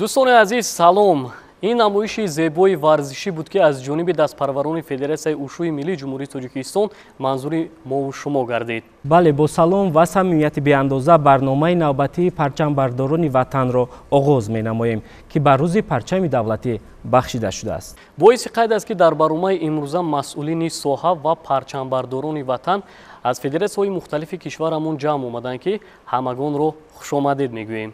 Дӯстони азиз, салом. Ин намоиши зебои варзишӣ буд, ки аз ҷониби дастпарварони Федератсияи ушӯи миллии Ҷумҳурии Тоҷикистон манзури мову шумо гардид. Бале, бо салом ва самимияти беандоза барномаи навбатии парчамбардорони ватанро оғоз менамоем, ки ба рӯзи парчами давлатӣ бахшида шудааст. Боиси қайд аст, ки дар барномаи имрӯза масъулини соҳа ва парчамбардорони ватан аз федератсияҳои мухталифи кишварамон ҷамъ омаданд, ки ҳамагонро хушомадед мегӯем.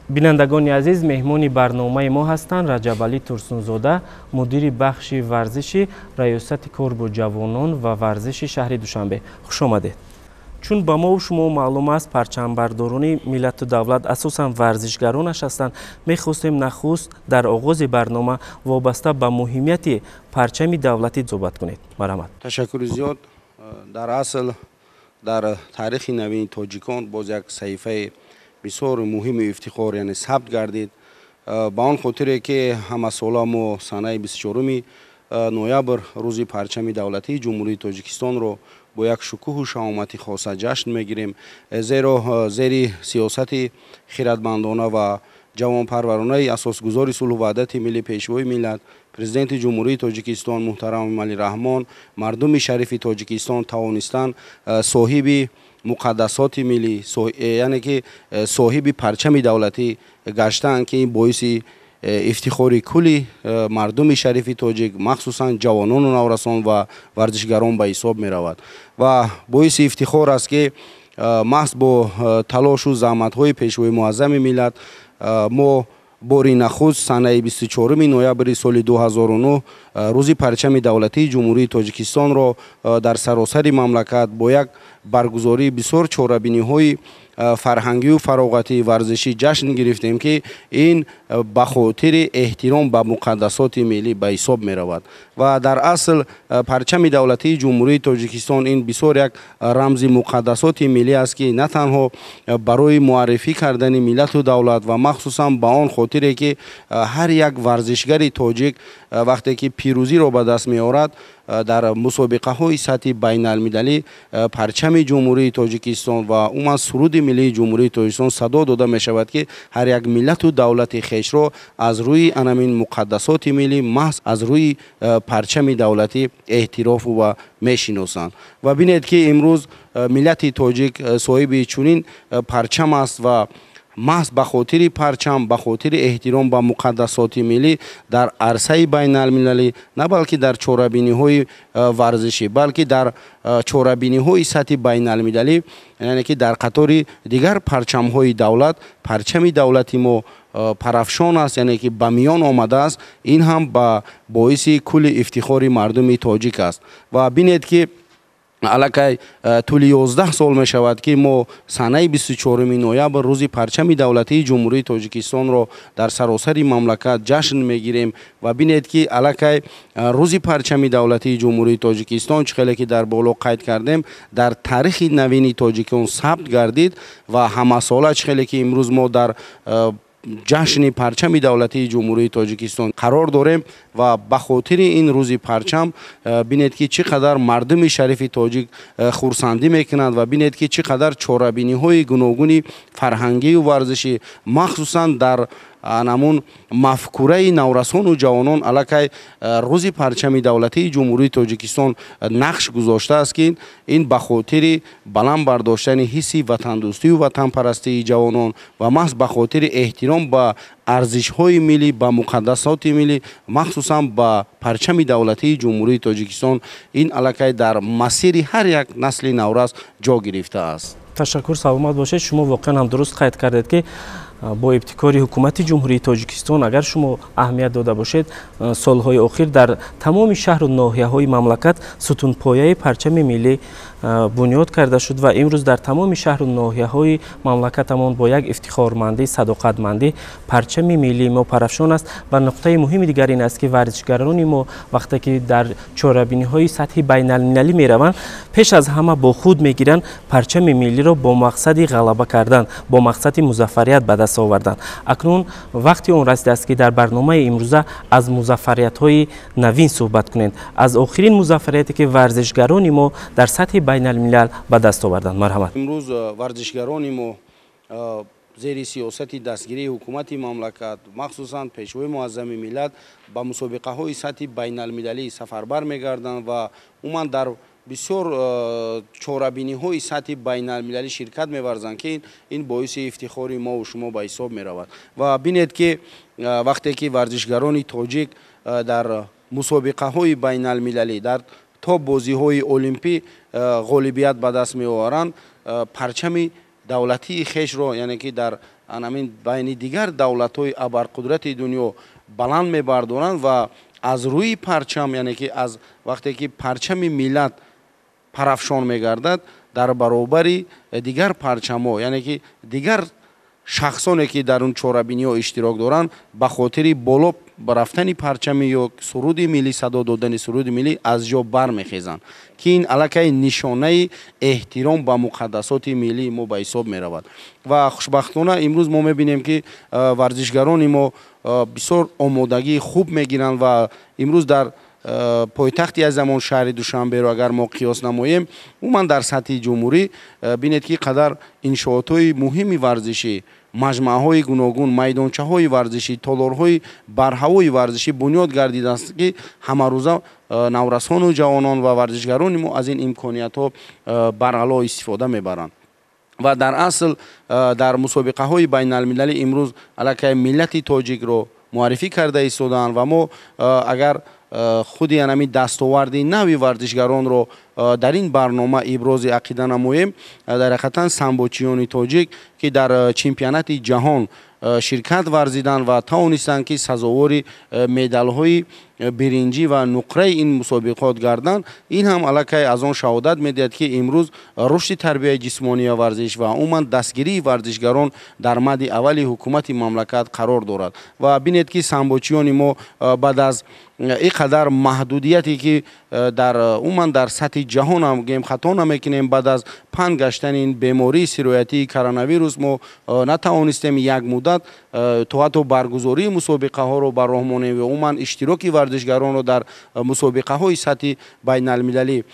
Бинандагони азиз, меҳмони барномаи мо ҳастанд Раҷабалӣ Турсунзода, мудири бахши варзиши Раёсати кор бо ҷавонон ва варзиши шаҳри Душанбе. Хуш омадед. Чун ба мову шумо маълум аст, парчамбардорони миллату давлат асосан варзишгаронаш ҳастанд, мехостем нахуст дар оғози барнома вобаста ба муҳимияти парчами давлатӣ суҳбат кунед. Марҳамат. Ташаккури зиёд. Дар асл дар таърихи навини тоҷикон боз як саҳифаи бисёр муҳиму ифтихор, яъне сабт гардид, ба он хотире ки ҳамасола мо санаи 24 ноябр рӯзи парчами давлатии Ҷумҳурии Тоҷикистонро бо як шукӯҳу шаҳомати хоса ҷашн мегирем, зеро зери сиёсати хиратмандона ва ҷавонпарваронаи асосгузори сулҳу ваҳдати миллӣ, пешвои миллат, Президенти Ҷумҳурии Тоҷикистон муҳтарам Эмомалӣ Раҳмон, мардуми шарифи Тоҷикистон тавонистанд соҳиби муқаддасоти миллӣ, яъне ки соҳиби парчами давлатӣ гаштаанд, ки ин боиси ифтихори кулли мардуми шарифи тоҷик, махсусан ҷавонону наврасон ва варзишгарон ба ҳисоб меравад. Ва боиси ифтихор аст, ки маҳз бо талошу заҳматҳои пешвои муаззами миллат мо бори нахуст санаи 24 ноябри соли 2009 рӯзи парчами давлатии Ҷумҳурии Тоҷикистонро дар саросари мамлакат бо як баргузории бисёр чорабиниҳои фарҳангию фароғатии варзишӣ ҷашн гирифтем, ки ин ба хотири эҳтиром ба муқаддасоти миллӣ ба ҳисоб меравад. Ва дар асл парчами давлатии Ҷумҳурии Тоҷикистон ин бисёр як рамзи муқаддасоти миллӣ аст, ки на танҳо барои муаррифӣ кардани миллату давлат ва махсусан ба он хотире ки ҳар як варзишгари тоҷик вақте ки пирӯзиро ба даст меорад дар мусобиқаҳои сатҳи байналмилалӣ, парчами Ҷумҳурии Тоҷикистон ва умуман суруди миллии Ҷумҳурии Тоҷикистон садо дода мешавад, ки ҳар як миллату давлати хешро аз рӯи анамин муқаддасоти миллӣ, маҳз аз рӯи парчами давлатӣ эътирофу ва мешиносанд. Ва бинед, ки имрӯз миллати тоҷик соҳиби чунин парчам аст ва маҳз ба хотири парчам, ба хотири эҳтиром ба муқаддасоти миллӣ дар арсаи байналмилалӣ, на балки дар чорабиниҳои варзишӣ, балки дар чорабиниҳои сатҳи байналмилалӣ, яъне ки дар қатори дигар парчамҳои давлат парчами давлати мо парафшон аст, яъне ки ба миён омадааст. Ин ҳам ба боиси кулли ифтихори мардуми тоҷик аст. Ва бинед, ки аллакай тӯли 11 сол мешавад, ки мо санаи 24 ноябр рӯзи парчами давлатии Ҷумҳурии Тоҷикистонро дар саросари мамлакат ҷашн мегирем. Ва бинед, ки аллакай рӯзи парчами давлатии Ҷумҳурии Тоҷикистон, чӣ хеле ки дар боло қайд кардем, дар таърихи навини тоҷикон сабт гардид ва ҳамасола, чӣ хеле ки имрӯз мо дар ҷашни парчами давлатии Ҷумҳурии Тоҷикистон қарор дорем ва ба хотири ин рӯзи парчам бинед, ки чӣ қадар мардуми шарифи тоҷик хурсандӣ мекунанд ва бинед, ки чӣ қадар чорабиниҳои гуногуни фарҳангию варзишӣ, махсусан дар анамун мафкураи наврасону ҷавонон аллакай рӯзи парчами давлатии Ҷумҳурии Тоҷикистон нақш гузоштааст, ки ин ба хотири баланд бардоштани ҳисси ватандӯстию ватанпарастии ҷавонон ва маҳз ба хотири эҳтиром ба арзишҳои миллӣ, ба муқаддасоти миллӣ, махсусан ба парчами давлатии Ҷумҳурии Тоҷикистон ин аллакай дар масири ҳар як насли наврас ҷо гирифтааст. Ташаккур, саломат бошед. Шумо воқеан ҳам дуруст қайд кардед, ки бо ибтикори ҳукумати Ҷумҳурии Тоҷикистон, агар шумо аҳамият дода бошед, солҳои охир дар тамоми шаҳру ноҳияҳои мамлакат сутунпояи парчами миллӣ бунёд карда шуд ва имрӯз дар тамоми шаҳру ноҳияҳои мамлакатамон бо як ифтихормандӣ, садоқатмандӣ парчами миллии мо парафшон аст. Ва нуқтаи муҳими дигар ин аст, ки варзишгарони мо вақте ки дар чорабиниҳои сатҳи байналмилалӣ мераванд, пеш аз ҳама бо худ мегиранд парчами миллиро бо мақсади ғалаба кардан, бо мақсади музаффарият ба даст овардан. Акнун вақти он расидааст, ки дар барномаи имрӯза аз музаффариятҳои навин суҳбат кунед, аз охирин музаффарияте ки варзишгарони мо дар сатҳи байналмилал ба даст оварданд. Марҳамат. Имрӯз варзишгарони мо зери сиёсати дастгирии ҳукумати мамлакат, махсусан Пешвои муаззами миллат, ба мусобиқаҳои сатҳи байналмилалӣ сафарбар мегарданд ва умуман дар бисёр чорабиниҳои сатҳи байналмилалӣ ширкат меварзанд, ки ин боиси ифтихори мову шумо ба ҳисоб меравад. Ва бинед, ки вақте ки варзишгарони тоҷик дар мусобиқаҳои байналмилалӣ, дар то бозиҳои олимпӣ ғолибият ба даст меоваранд, парчами давлатии хешро, яъне ки дар анамин байни дигар давлатҳои абарқудрати дунё баланд мебардоранд ва аз рӯи парчам, яъне ки аз вақте ки парчами миллат парафшон мегардад, дар баробари дигар парчамҳо, яъне ки дигар шахсоне ки дар он чорабиниҳо иштирок доранд, ба хотири боло рафтани парчами ё суруди миллӣ, садо додани суруди миллӣ аз ҷо бармехезанд, ки ин аллакай нишонаи эҳтиром ба муқаддасоти миллии мо ба ҳисоб меравад. Ва хушбахтона имрӯз мо мебинем, ки варзишгарони мо бисёр омодагии хуб мегиранд ва имрӯз дар пойтахти аз замон шаҳри Душанберо агар мо қиёс намоем, умуман дар сатҳи ҷумҳурӣ бинед, ки қадар иншоотҳои муҳими варзишӣ, маҷмӯаҳои гуногун, майдончаҳои варзишӣ, толорҳои барҳавои варзишӣ бунёд гардидааст, ки ҳамарӯза наврасону ҷавонон ва варзишгарони мо аз ин имкониятҳо баръало истифода мебаранд. Ва дар асл дар мусобиқаҳои байналмилалӣ имрӯз аллакай миллати тоҷикро муаррифӣ карда истодаанд ва мо агар худи анами дастоварди нави варзишгаронро дар ин барнома ибрози ақида намоем, дар ҳақиқатан самбочиёни тоҷик, ки дар чемпионати ҷаҳон ширкат варзиданд ва тавонистанд, ки сазовори медалҳои биринҷӣ ва нуқраи ин мусобиқот гарданд, ин ҳам аллакай аз он шаҳодат медиҳад, ки имрӯз рушди тарбияи ҷисмонӣ ва варзиш ва умуман дастгирии варзишгарон дар мадди аввали ҳукумати мамлакат қарор дорад. Ва бинед, ки самбочиёни мо баъд аз ин қадар маҳдудияте, ки дар умуман дар сатҳи ҷаҳон ҳам гем хато намекунем, баъд аз панд гаштани ин бемории сироятии коронавирус мо натавонистем як муддат то ҳатто баргузории мусобиқаҳоро ба роҳ монем ва умуман иштироки варзишгаронро дар мусобиқаҳои сатҳи байналмилалӣ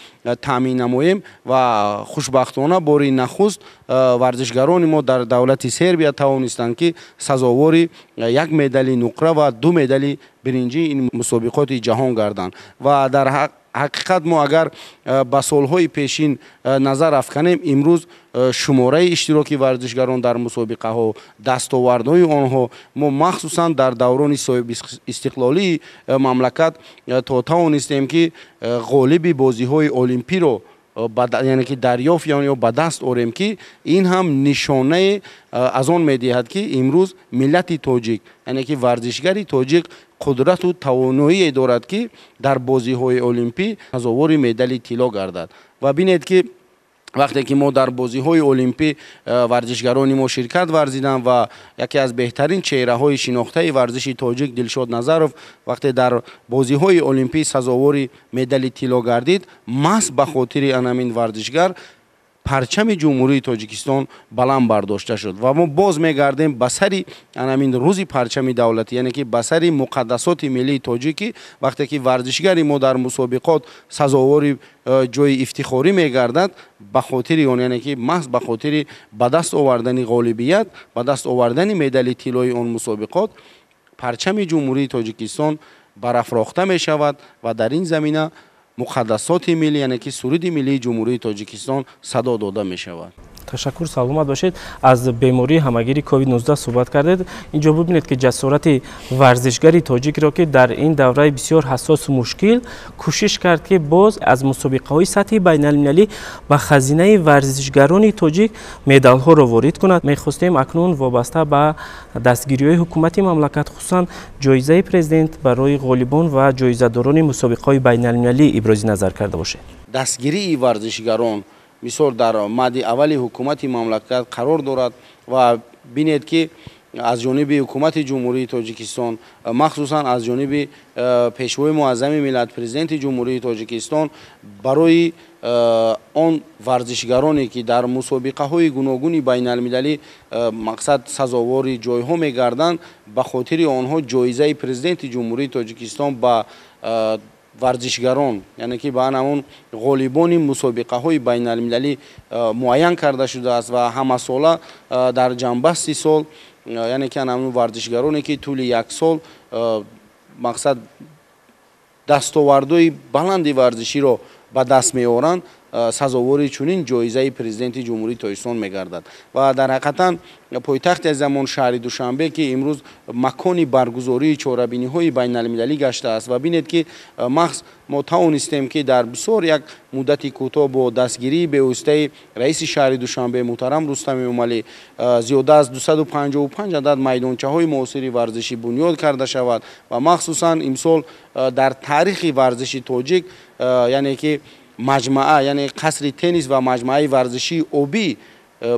таъмин намоем. Ва хушбахтона бори нахуст варзишгарони мо дар давлати Сербия тавонистанд, ки сазовори як медали нуқра ва ду медали биринҷии ин мусобиқоти ҷаҳон гарданд. Ва дар ҳақиқат мо агар ба солҳои пешин назар афканем, имрӯз шумораи иштироки варзишгарон дар мусобиқаҳо, дастовардҳои онҳо, мо махсусан дар даврони соҳибистиқлолии мамлакат то тавонистем, ки ғолиби бозиҳои олимпиро, яъне ки дарёфт ё ба даст орем, ки ин ҳам нишонае аз он медиҳад, ки имрӯз миллати тоҷик, яъне ки варзишгари тоҷик қудрату тавоноие дорад, ки дар бозиҳои олимпӣ сазовори медали тилло гардад. Ва бинед, ки вақте ки мо дар бозиҳои олимпӣ варзишгарони мо ширкат варзиданд ва яке аз беҳтарин чеҳраҳои шинохтаи варзиши тоҷик Дилшод Назаров вақте дар бозиҳои олимпӣ сазовори медали тилло гардид, маҳз ба хотири анамин варзишгар парчами Ҷумҳурии Тоҷикистон баланд бардошта шуд. Ва мо боз мегардем ба сари анамин рӯзи парчами давлатӣ, яъне ки ба сари муқаддасоти миллии тоҷикӣ. Вақте ки варзишгари мо дар мусобиқот сазовори ҷои ифтихорӣ мегардад, ба хотири он, яъне ки маҳз ба хотири ба даст овардани ғолибият, ба даст овардани медали тиллои он мусобиқот парчами Ҷумҳурии Тоҷикистон барафрохта мешавад ва дар ин замина муқаддасоти миллӣ, яъне ки суруди миллии Ҷумҳурии Тоҷикистон садо дода мешавад. Ташаккур, саломат бошед. Аз бемории ҳамагири COVID-19 суҳбат кардед. Инҷо бибинед, ки ҷасорати варзишгари тоҷикро, ки дар ин давраи бисёр ҳассосу мушкил кӯшиш кард, ки боз аз мусобиқаҳои сатҳи байналмилалӣ ба хазинаи варзишгарони тоҷик медалҳоро ворид кунад. Мехостем акнун вобаста ба дастгириҳои ҳукумати мамлакат, хусусан ҷоизаи президент барои ғолибон ва ҷоизадорони мусобиқаҳои байналмилалӣ ибрози назар карда бошед. Дастгирии варзишгарон мисол дар мади аввали ҳукумати мамлакат қарор дорад ва бинед, ки аз ҷониби ҳукумати Ҷумҳурии Тоҷикистон, махсусан аз ҷониби Пешвои Муаззами миллат, Президенти Ҷумҳурии Тоҷикистон, барои он варзишгароне, ки дар мусобиқаҳои гуногуни байналмилалӣ мақсад сазовори ҷойҳо мегарданд, ба хотири онҳо ҷоизаи Президенти Ҷумҳурии Тоҷикистон ба варзишгарон, яъне ки ба ҳамон ғолибони мусобиқаҳои байналмилалӣ муайян карда шудааст ва ҳамасола дар ҷанбасти сол, яъне ки ҳамон варзишгароне, ки тӯли як сол мақсад дастовардҳои баланди варзиширо ба даст меоранд, сазовори чунин ҷоизаи Президенти Ҷумҳурии Тоҷикистон мегардад. Ва дар ҳақиқатан пойтахти азизамон шаҳри Душанбе, ки имрӯз макони баргузории чорабиниҳои байналмилалӣ гаштааст, ва бинед, ки махз мо тавонистем, ки дар бисёр як муддати кӯтоҳ бо дастгирии бевоситаи раиси шаҳри Душанбе муҳтарам Рустам Эмомалӣ зиёда аз 255 адад майдончаҳои муосири варзишӣ бунёд карда шавад ва махсусан имсол дар таърихи варзиши тоҷик, яъне ки маҷмаа, яъне қасри теннис ва маҷмааи варзишии обӣ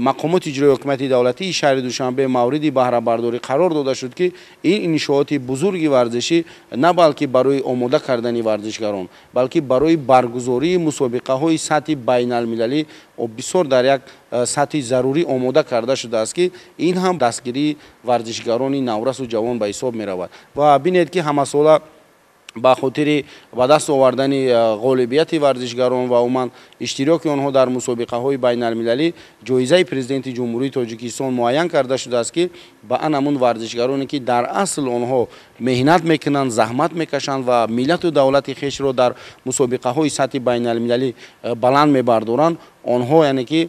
мақомоти иҷрои ҳокимияти давлатии шаҳри Душанбе мавриди баҳрабардорӣ қарор дода шуд, ки ин иншооти бузурги варзишӣ на балки барои омода кардани варзишгарон, балки барои баргузории мусобиқаҳои сатҳи байналмилалӣ бисёр дар як сатҳи зарурӣ омода карда шудааст, ки ин ҳам дастгирии варзишгарони наврасу ҷавон ба ҳисоб меравад. Ва бинед, ки ҳамасола ба хотири ба даст овардани ғолибияти варзишгарон ва умуман иштироки онҳо дар мусобиқаҳои байналмилалӣ ҷоизаи Президенти Ҷумҳурии Тоҷикистон муайян карда шудааст, ки ба ан ҳамун варзишгароне, ки дар асл онҳо меҳнат мекунанд, заҳмат мекашанд ва миллату давлати хешро дар мусобиқаҳои сатҳи байналмилалӣ баланд мебардоранд, онҳо яъне ки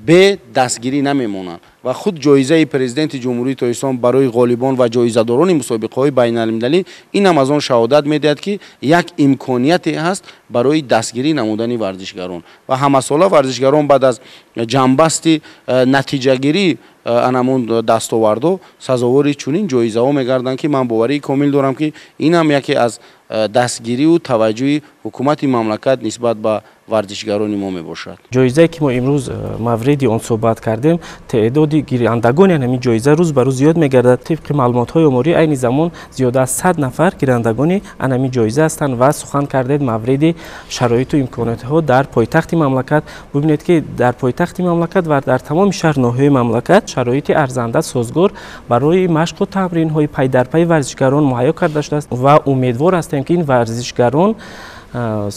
бе дастгирӣ намемонанд. Ва худ ҷоизаи Президенти Ҷумҳурии Тоҷикистон барои ғолибон ва ҷоизадорони мусобиқаҳои байналмилалӣ ин ҳам аз он шаҳодат медиҳад, ки як имконияте ҳаст барои дастгирӣ намудани варзишгарон. Ва ҳамасола варзишгарон баъд аз ҷанбасти натиҷагирӣ анамун дастовардҳо сазовори чунин ҷоизаҳо мегарданд, ки ман боварии комил дорам, ки ин ҳам яке аз дастгириву таваҷҷӯҳи ҳукумати мамлакат нисбат ба варзишгарони мо мебошад. Ҷоизае, ки мо имрӯз мавриди он суҳбат кардем, теъдоди гирандагони ҳамин ҷоиза рӯз ба рӯз зиёд мегардад. Тибқи маълумотҳои оморӣ, айни замон зиёда аз 100 нафар гирандагони ҳамин ҷоиза ҳастанд. Ва сухан кардед мавриди шароиту имкониятҳо дар пойтахти мамлакат. Бибинед, ки дар пойтахти мамлакат ва дар тамоми шаҳр ноҳияи мамлакат шароити арзанда созгор барои машқу тамринҳои пайдарпайи варзишгарон муҳайё карда шудааст ва умедвор ҳастем, ки ин варзишгарон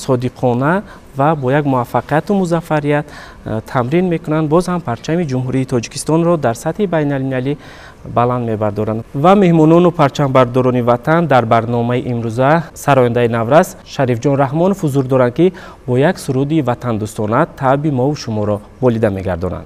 содиқона ва бо як муваффақияту музаффарият тамрин мекунанд, боз ҳам парчами Ҷумҳурии Тоҷикистонро дар сатҳи байналмилалӣ баланд мебардоранд. Ва меҳмонону парчамбардорони ватан дар барномаи имрӯза сарояндаи наврас Шарифҷон Раҳмонов ҳузур доранд, ки бо як суруди ватандӯстона таъби мову шуморо болида мегардонанд.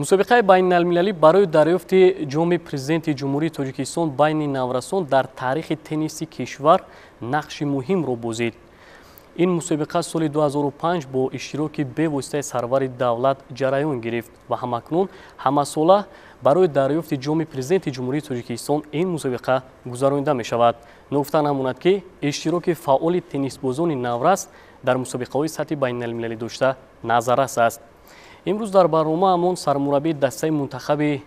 Мусобиқаи байналмилалӣ барои дарёфти ҷоми президенти Ҷумҳурии Тоҷикистон байни наврасон дар таърихи тенниси кишвар нақши муҳимро бозид. Ин мусобиқа соли 2005 бо иштироки бевоситаи сарвари давлат ҷараён гирифт ва ҳамакнун ҳамасола барои дарёфти ҷоми президенти Ҷумҳурии Тоҷикистон ин мусобиқа гузаронида мешавад. Ногуфта намонад, ки иштироки фаъоли теннисбозони наврас дар мусобиқаҳои сатҳи байналмилалӣ дошта назаррас аст. Имрӯз дар барномаамон сармураббии дастаи мунтахаби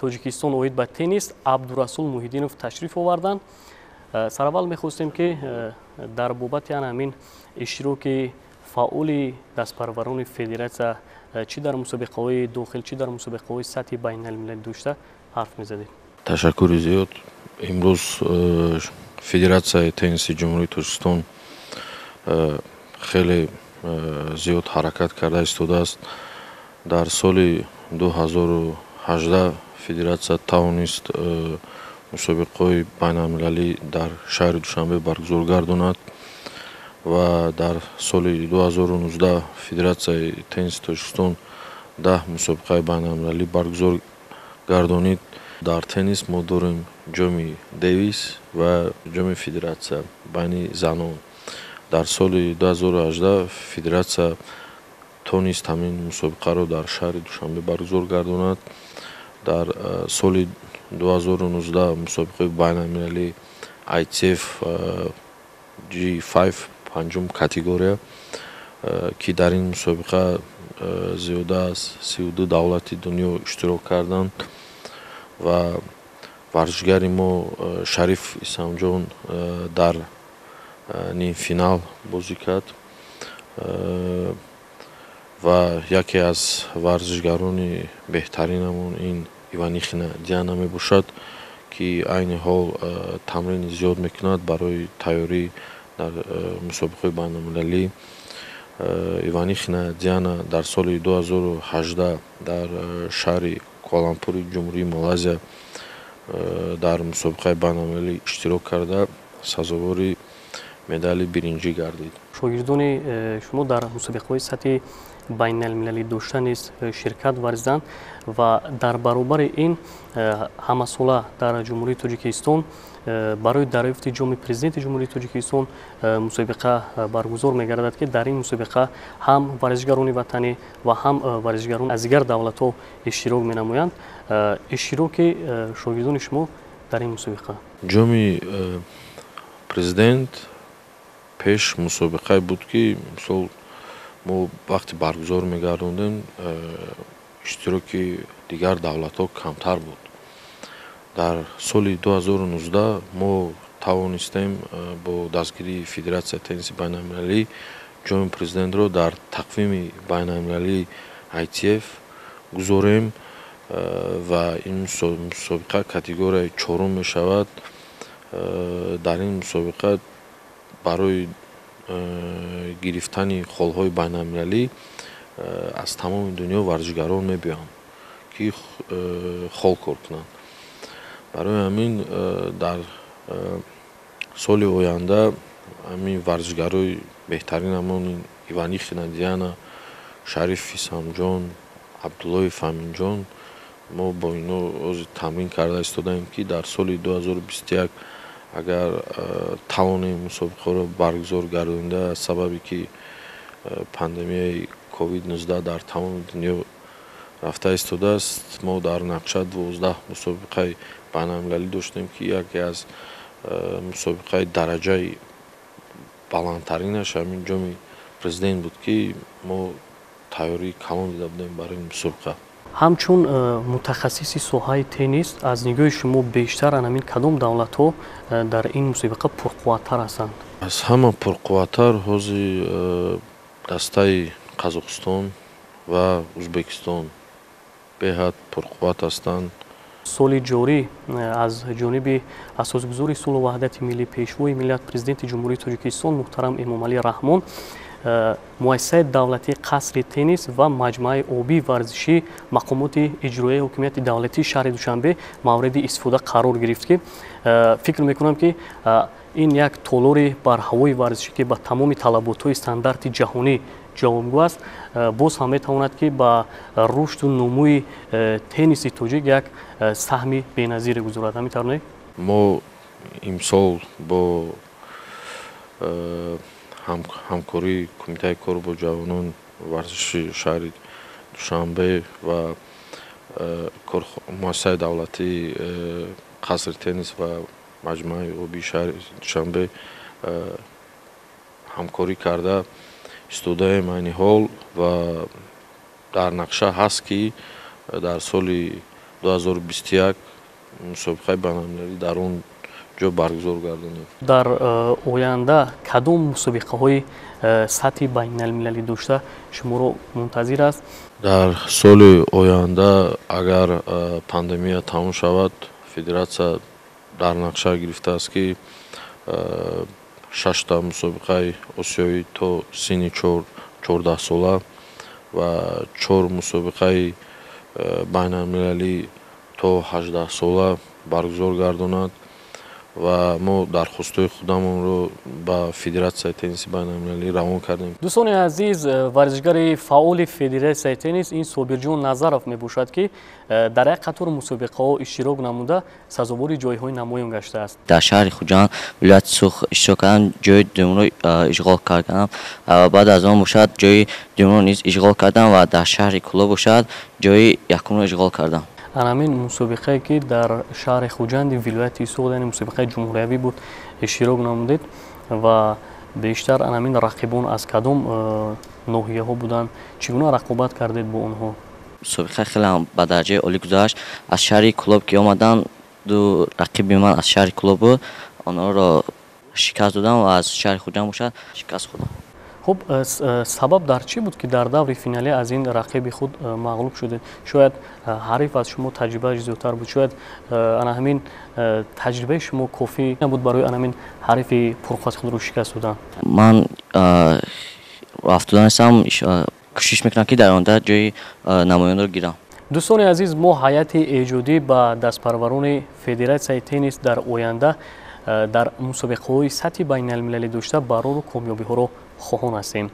Тоҷикистон оид ба теннис Абдурасул Муҳиддинов ташриф оварданд. Сараввал мехостем, ки дар бобати ана ҳамин иштироки фаъоли дастпарварони федератсия чӣ дар мусобиқаҳои дохил, чӣ дар мусобиқаҳои сатҳи байналмилалӣ дошта ҳарф мезадед. Ташаккури зиёд. Имрӯз Федератсияи тенниси Ҷумҳурии Тоҷикистон хеле зиёд ҳаракат карда истодааст. Дар соли 2018 федератсия тавонист мусобиқаҳои байналмилалӣ дар шаҳри Душанбе баргузор гардонад ва дар соли 2019 Федератсияи тенниси Тоҷикистон 10 мусобиқаи байналмилалӣ баргузор гардонид. Дар теннис мо дорем ҷоми Дэвис ва ҷоми федератсия байни занон. Дар соли 2018 федератсия тонист ҳамин мусобиқаро дар шаҳри Душанбе баргузор гардонад. Дар соли 2019 мусобиқаи байналмилалӣ ITF G5 панҷум категория, ки дар ин мусобиқа зиёда аз 32 давлати дунё иштирок карданд ва варзишгари мо Шариф Исамҷон дар нимфинал бозӣ кард ва яке аз варзишгарони беҳтаринамон ин Иванихина Диана мебошад, ки айни ҳол тамрини зиёд мекунад барои тайёрӣ дар мусобиқаҳои байналмилалӣ. Иванихина Диана дар соли 2018 дар шаҳри Куала-Лумпури Ҷумҳурии Малайзия дар мусобиқаи байналмилалӣ иштирок карда, сазовори медали биринҷӣ гардид. Шогирдони шумо дар мусобиқаҳои сатҳи байналмилалӣ дошта низ ширкат варзиданд ва дар баробари ин ҳамасола дар Ҷумҳурии Тоҷикистон барои дарёфти ҷоми президенти Ҷумҳурии Тоҷикистон мусобиқа баргузор мегардад, ки дар ин мусобиқа ҳам варзишгарони ватанӣ ва ҳам варзишгарон аз дигар давлатҳо иштирок менамоянд. Иштироки шогирдони шумо дар ин мусобиқа? Ҷоми президент пеш мусобиқае буд, ки мисол мо вақте баргузор мегардондем, иштироки дигар давлатҳо камтар буд. Дар соли 2019 мо тавонистем бо дастгирии Федератсияи тенниси байналмилалӣ ҷоми президентро дар тақвими байналмилалии ITF гузорем ва ин мусобиқа категорияи чорум мешавад. Дар ин мусобиқа барои гирифтани холҳои байналмилалӣ аз тамоми дунё варзишгарон мебиёянд, ки хол кор кунанд. Барои ҳамин дар соли оянда ҳамин варзишгарои беҳтаринамон Иванихина Диана, Шариф Исамҷон, Абдуллоев Аминҷон, мо бо ино ҳозир тамрин карда истодаем, ки дар соли 2021 агар тавонем мусобиқаро баргузор гардонида, аз сабабе ки пандемияи COVID-19 дар тамоми дунё рафта истодааст, мо дар нақша 12 мусобиқаи байналмилалӣ доштем, ки яке аз мусобиқаи дараҷаи баландтаринаш ҳамин ҷоми президент буд, ки мо тайёрии калон дида будем барои мусобиқа. Ҳамчун мутахассиси соҳаи теннис, аз нигоҳи шумо бештар ҳамин кадом давлатҳо дар ин мусобиқа пурқувваттар ҳастанд? Аз ҳама пурқувваттар ҳозир дастаи Қазоқистон ва Ӯзбекистон беҳад пурқувват ҳастанд. Соли ҷорӣ аз ҷониби асосгузори сулҳу ваҳдати миллӣ, пешвои миллат, президенти Ҷумҳурии Тоҷикистон муҳтарам Эмомалӣ Раҳмон муассисаи давлатии қасри теннис ва маҷмӯаи обии варзишӣ мақомоти иҷроияи ҳокимияти давлатии шаҳри Душанбе мавриди истифода қарор гирифт, ки фикр мекунам, ки Ин як толори барҳавои варзишӣ, ки ба тамоми талаботҳои стандарти ҷаҳонӣ ҷавобгӯ аст, боз ҳам метавонад, ки ба рушду нумӯи тенниси тоҷик як саҳми беназире гузорад. Ҳамин тавр не? Мо имсол бо ҳамкории Кумитаи кор бо ҷавонон, варзиши шаҳри Душанбе ва муассисаи давлатии қасри теннис ва маҷмӯаи обии шаҳри Душанбе ҳамкорӣ карда истодаем айни ҳол ва дар нақша ҳаст, ки дар соли 2021 мусобиқаи байналмилалӣ дар он ҷо баргузор гардонем. Дар оянда кадом мусобиқаҳои сатҳи байналмилалӣ дошта шуморо мунтазир аст? Дар соли оянда, агар пандемия тамом шавад, федератсия дар нақша гирифтааст, ки 6та мусобиқаи осиёӣ то синни 14 сола ва 4 мусобиқаи байналмилалӣ то 18 сола баргузор гардонад ва мо дархостҳои худамонро ба Федератсияи тенниси байналмилалӣ равон кардем. Дӯстони азиз, варзишгари фаъоли Федератсияи теннис ин Собирҷон Назаров мебошад, ки дар як қатор мусобиқаҳо иштирок намуда, сазовори ҷойҳои намоён гаштааст. Дар шаҳри Хуҷанд, вилояти Суғд иштирок кардам, ҷои дуюмро ишғол кардам. Баъд аз он бошад, ҷои дуюмро низ ишғол кардам ва дар шаҳри Кӯлоб бошад, ҷои якумро ишғол кардам. Ҳамин мусобиқае, ки дар шаҳри Хуҷанди вилояти Суғд, яъне мусобиқаи ҷумҳуриявӣ буд, иштирок намудед ва бештар ҳамин рақибон аз кадом ноҳияҳо буданд? Чӣ гуна рақобат кардед бо онҳо? Мусобиқа хеле ба дараҷаи олӣ гузашт. Аз шаҳри Кӯлоб ки омаданд, ду рақиби ман аз шаҳри Кӯлоб буд, онҳоро шикаст додам ва аз шаҳри Хуҷанд бошад, шикаст хӯрдам. Хуб, сабаб дар чӣ буд, ки дар даври финалӣ аз ин рақиби худ мағлуб шудед? Шояд ҳариф аз шумо таҷрибааш зиёдтар буд, шояд ана ҳамин таҷрибаи шумо кофӣ набуд барои ана ҳамин ҳарифи пурқуввати худро шикаст додан? Ман афтоданистам, кӯшиш мекунам, ки дар оянда ҷои намоёнро гирам. Дӯстони азиз, мо ҳайати эҷодӣ ба дастпарварони Федератсияи теннис дар оянда дар мусобиқаҳои сатҳи байналмилалӣ дошта барору комёбиҳоро хоҳон ҳастем.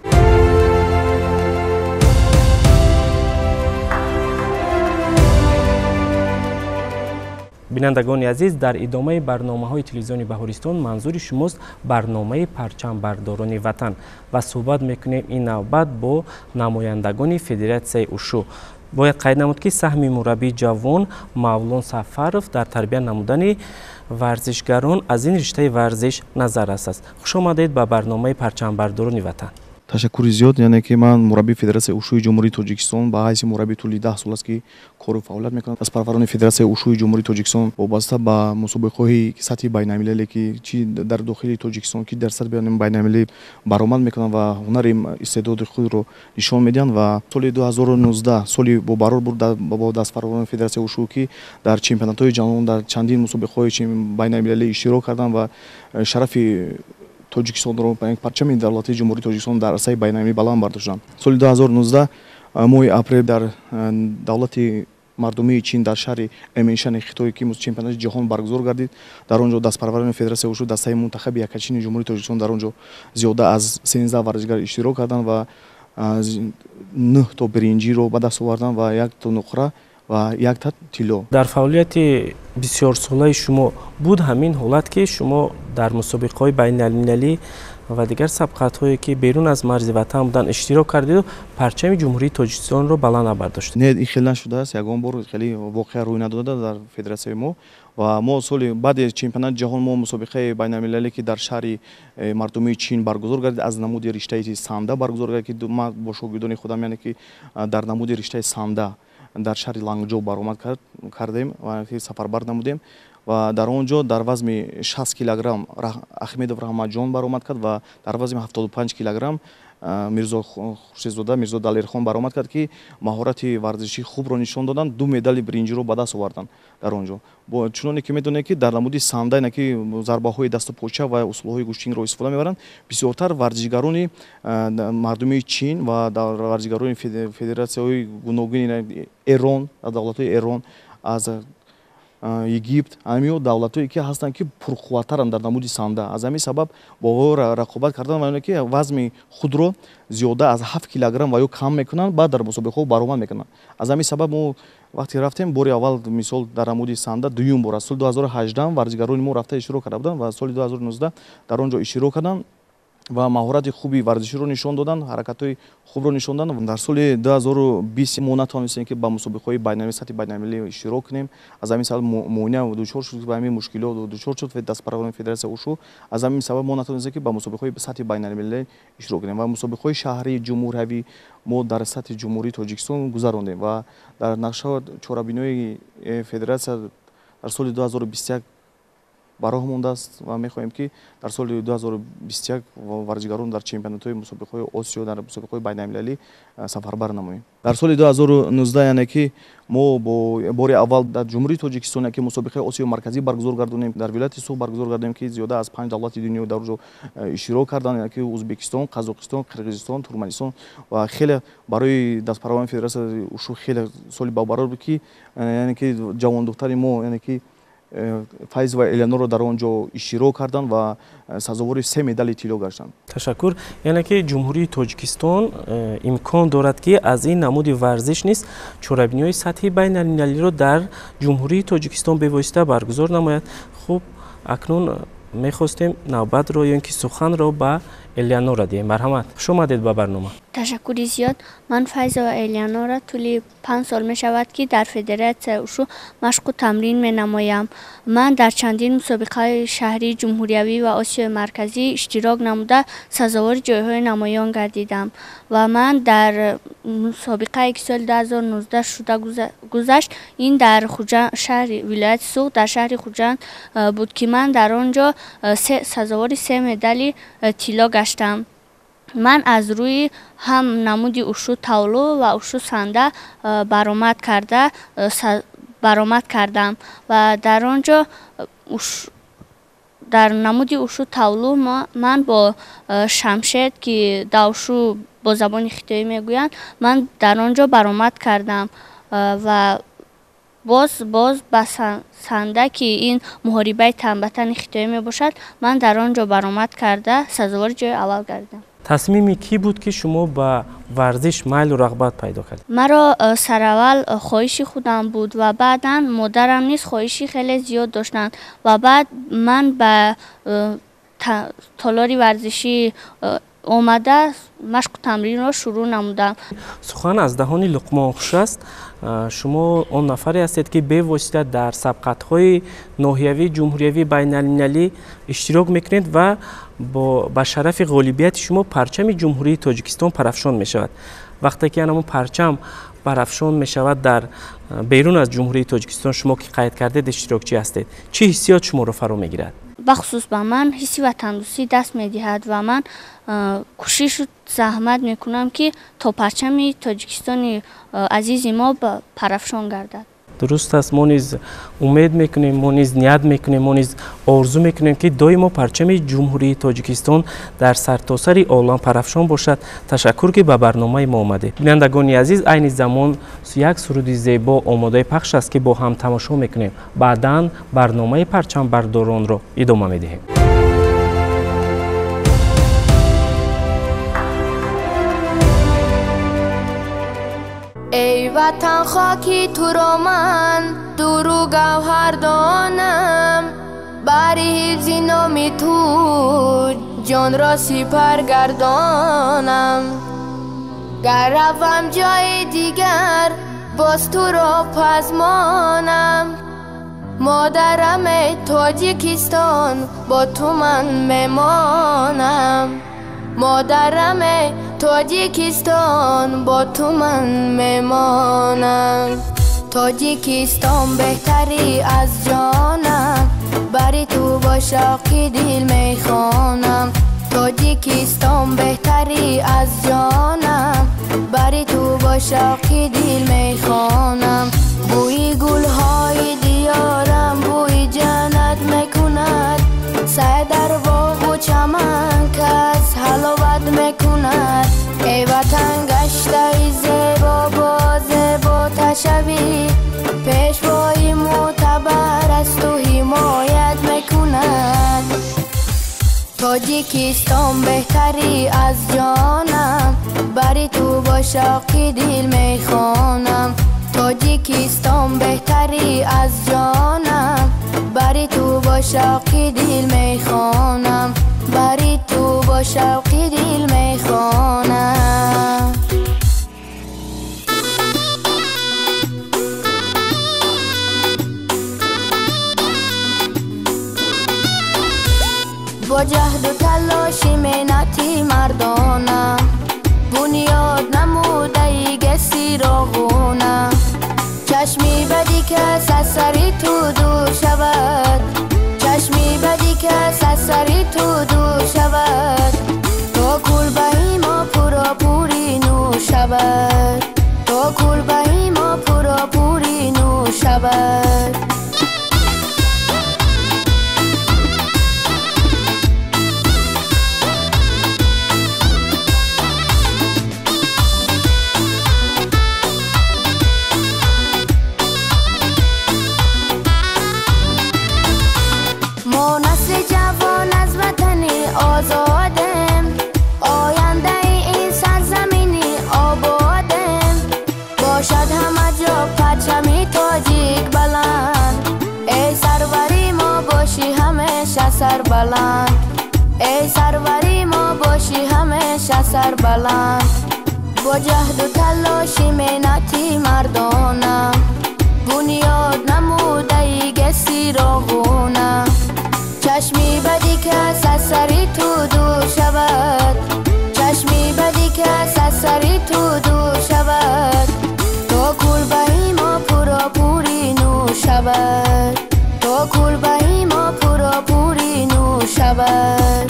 Бинандагони азиз, дар идомаи барномаҳои телевизиони Баҳористон манзури шумост барномаи Парчамбардорони ватан ва суҳбат мекунем ин навбат бо намояндагони Федератсияи ушу. Бояд қайд намуд, ки саҳми мураббии ҷавон Мавлон Сафаров дар тарбия намудани варзишгарон аз ин риштаи варзиш назаррас аст. Хуш омадед ба барномаи Парчамбардорони ватан. Ташаккури зиёд. Яъне ки ман мураббии Федератсияи ушӯи Ҷумҳурии Тоҷикистон, ба ҳайси мураббӣ тӯли 10 сол аст, ки кору фаъолият мекунам. Дастпарварони Федератсияи ушӯи Ҷумҳурии Тоҷикистон вобаста ба мусобиқаҳои сатҳи байналмилале, ки чи дар дохили Тоҷикистон, ки дар сатҳи байналмилалӣ баромад мекунанд ва ҳунари истеъдоди худро нишон медиҳанд. Ва соли 2019 соли бобарор буд бо дастпарварони Федератсияи ушу, ки дар чемпионатҳои ҷаҳон, дар чандин мусобиқаҳои байналмилалӣ иштирок карданд ва шарафи Тоҷикистонро, парчами давлатии Ҷумҳурии Тоҷикистон дар арсаи байналмилалӣ баланд бардоштанд. Соли 2019 моҳи апрел дар давлати мардумии Чин, дар шаҳри Эминшани Хитой, ки чемпионати ҷаҳон баргузор гардид, дар он ҷо дастпарварони Федератсияи ушу, дастаи мунтахаби якачини Ҷумҳурии Тоҷикистон, дар он ҷо зиёда аз 13 варзишгар иштирок карданд ва нӯҳ то биринҷиро ба даст оварданд ва як то нуқра ва якта тилло. Дар фаъолияти бисёрсолаи шумо буд ҳамин ҳолат, ки шумо дар мусобиқаҳои байналмилалӣ ва дигар сабқатҳое, ки берун аз марзи ватан буданд, иштирок кардеду парчами Ҷумҳурии Тоҷикистонро баланд набардоштед? Не, ин хел нашудааст. Ягон бор хеле воқеа рӯй надода дар федератсияи мо. Ва мо соли баъди чемпионати ҷаҳон, мо мусобиқаи байналмилалӣ, ки дар шаҳри мардумии Чин баргузор гардид, аз намуди риштаи санда баргузор гардид, ки ман бо шогирдони худам, яъне ки дар намуди риштаи санда дар шаҳри Лангҷо баромад кардем ва сафарбар намудем. Ва дар он ҷо дар вазни 60 килограмм Ахмедов Раҳматҷон баромад кард ва дар вазни 75 килограмм Мирзо Хуршедзода, Мирзо Далерхон баромад кард, ки маҳорати варзишии хубро нишон доданд, ду медали биринҷиро ба даст оварданд дар он ҷо. Чуноне ки медонед, ки дар намуди санда, ина ки зарбаҳои дасту поча ва усулҳои гӯштингро истифода мебаранд, бисёртар варзишгарони мардумии Чин ва варзишгарони федератсияҳои гуногуни Эрон, аз давлатҳои Эрон, аз Египт, ҳамиё давлатҳое ки ҳастанд, ки пурқувваттаранд дар намуди санда. Аз ҳамин сабаб бо онҳо рақобат кардан ва ки вазми худро зиёда аз 7 килограмм ва ё кам мекунанд, баъд дар мусобиқаҳо баромад мекунанд. Аз ҳамин сабаб мо вақте рафтем бори аввал, мисол, дар намуди санда дуюм бор аст. Соли 2018 варзигарони мо рафта иштирок карда буданд ва соли 2019 дар он ҷо иштирок карданд ва маҳорати хуби варзиширо нишон доданд, ҳаракатҳои хубро нишон доданд. Дар соли 2020 мо натавонистем, ки ба мусобиқаҳои сатҳи байналмилалӣ иштирок кунем. Аз ҳамин сабаб монеа дучор шуд, ба ҳамин мушкилот дучор шуд дастпарварони федератсияи ушу. Аз ҳамин сабаб мо натавонистем, ки ба мусобиқаҳои сатҳи байналмилалӣ иштирок кунем ва мусобиқаҳои шаҳрии ҷумҳуриявӣ мо дар сатҳи Ҷумҳурии Тоҷикистон гузарондем ва дар нақша чорабиниҳои федератсия дар соли 2021 ба роҳ мондааст ва мехоҳем, ки дар соли 2021 варзигарон дар чемпионатҳои мусобиқаҳои Осиё, дар мусобиқаҳои байналмилалӣ сафарбар намоем. Дар соли 2019, яъне ки мо бо бори аввал дар Ҷумҳурии Тоҷикистон яке мусобиқаи Осиёи Марказӣ баргузор гардонем, дар вилояти Суғд баргузор гардонем, ки зиёда аз 5 давлати дунё дар он ҷо иштирок карданд, яъне ки Ӯзбекистон, Қазоқистон, Қирғизистон, Туркманистон. Ва хеле барои дастпарварони федератсияи ушу хеле соли бабарор буд, ки яъне ки ҷавондухтари мо, яъне ки Файзова Элеоноро дар он ҷо иштирок карданд ва сазовори 3 медали тилло гаштанд. Ташаккур. Яъне ки Ҷумҳурии Тоҷикистон имкон дорад, ки аз ин намуди варзиш низ чорабиниҳои сатҳи байналмилалиро дар Ҷумҳурии Тоҷикистон бевосита баргузор намояд. Хуб, акнун мехостем навбатро ё ин ки суханро ба Элеонора диҳем. Марҳамат, хуш омадед ба барнома. Ташаккури зиёд. Ман Файзова Элеонора, тӯли 5 сол мешавад, ки дар федератсияи ушу машқу тамрин менамоям. Ман дар чандин мусобиқаҳои шаҳрии ҷумҳуриявӣ ва Осиёи Марказӣ иштирок намуда, сазовори ҷойҳои намоён гардидам ва ман дар мусобиқае, ки соли 2019 шуда гузашт, ин дар шаҳри вилояти Суғд, дар шаҳри Хуҷанд буд, ки ман дар он ҷо сазовори 3 медали тилло гаштам. Ман аз рӯи ҳам намуди ушу тавлу ва ушу санда баромад кардам ва дар он ҷо дар намуди ушу тавлу ман бо шамшед, ки давшу бо забони хитоӣ мегӯянд, ман дар он ҷо баромад кардам ва боз ба санда, ки ин муҳорибаи танбатани хитоӣ мебошад, ман дар он ҷо баромад карда, сазовори ҷои аввал гардидам. Тасмими кӣ буд, ки шумо ба варзиш майлу рағбат пайдо кардед? Маро сараввал хоҳиши худам буд ва баъдан модарам низ хоҳиши хеле зиёд доштанд ва баъд ман ба толори варзишӣ омада машқу тамринро шурӯъ намудам. Сухан аз даҳони Луқмон хуш аст. Шумо он нафаре ҳастед, ки бевосита дар сабқатҳои ноҳиявӣ, ҷумҳуриявӣ, байналмилалӣ иштирок мекунед ва ба шарафи ғолибияти шумо парчами Ҷумҳурии Тоҷикистон парафшон мешавад. Вақте ки анамон парчам парафшон мешавад дар берун аз Ҷумҳурии Тоҷикистон, шумо ки қайд кардед иштирокчӣ ҳастед, чӣ ҳиссиёт шуморо фаро мегирад? Бахусус ба ман ҳисси ватандӯстӣ даст медиҳад ва ман кӯшишу заҳмат мекунам, ки то парчами Тоҷикистони азизи мо парафшон гардад. Дуруст аст, мо низ умед мекунем, мо низ ният мекунем, мо низ орзу мекунем, ки доимо парчами Ҷумҳурии Тоҷикистон дар сартосари олам парафшон бошад. Ташаккур, ки ба барномаи мо омадед. Бинандагони азиз, айни замон як суруди зебо омодаи пахш аст, ки бо ҳам тамошо мекунем. Баъдан барномаи парчамбардоронро идома медиҳем. Эй ватан, хоки туро ман дуру гавҳар донам, бари ҳифзи номи ту ҷонро сипар гардонам. Гар равам ҷои дигар, боз туро пазмонам. Модарам, эй Тоҷикистон, бо ту ман мемонам. Модарам, эй Тоҷикистон, бо ту ман мемонам. Тоҷикистон беҳтарӣ аз ҷонам, бари ту бо шавқи дил мехонам. Тоҷикистон беҳтарӣ аз ҷонам, бари ту бо шавқи дил мехонам. Бӯи гулҳои диёрам бӯи ҷаннат мекунад, сай дар боғу чаман кас ҳаловат мекунад. Эй ватан, гаштаи зебо, бо зебо ташавӣ, пешвои мӯътабар. Тоҷикистон беҳтарӣ аз ҷонам, бари ту бо шавқи дил мехонам. Тоҷикистон беҳтарӣ аз ҷонам, бари ту бо шавқи дил мехонам, бари ту бо шавқи дил мехонам. Бо ҷаҳду талоши меҳнати мардона, бунёд намудаи геси роғуна. Чашми бади кас аз сари ту дур шавад, чашми бади кас аз сари ту дур шавад, то кулбаи мо пуропури нур шавад, то кулбаи мо пуропури нур шавад. Озодем, ояндаи ин сарзамини ободем. Бошад ҳама ҷо парчами тоҷик баланд, эй сарвари мо бошӣ ҳамеша сарбаланд, эй сарвари мо бошӣ ҳамеша сарбаланд. Бо ҷаҳду талоши меҳнати мардона, бунёд намудаи геси роғуна. Чашми бади кас аз сари ту дур шавад, чашми бади кас аз сари ту дур шавад, то кулбаи мо пуропури нур шавад, то кулбаи мо пуропури нур шавад.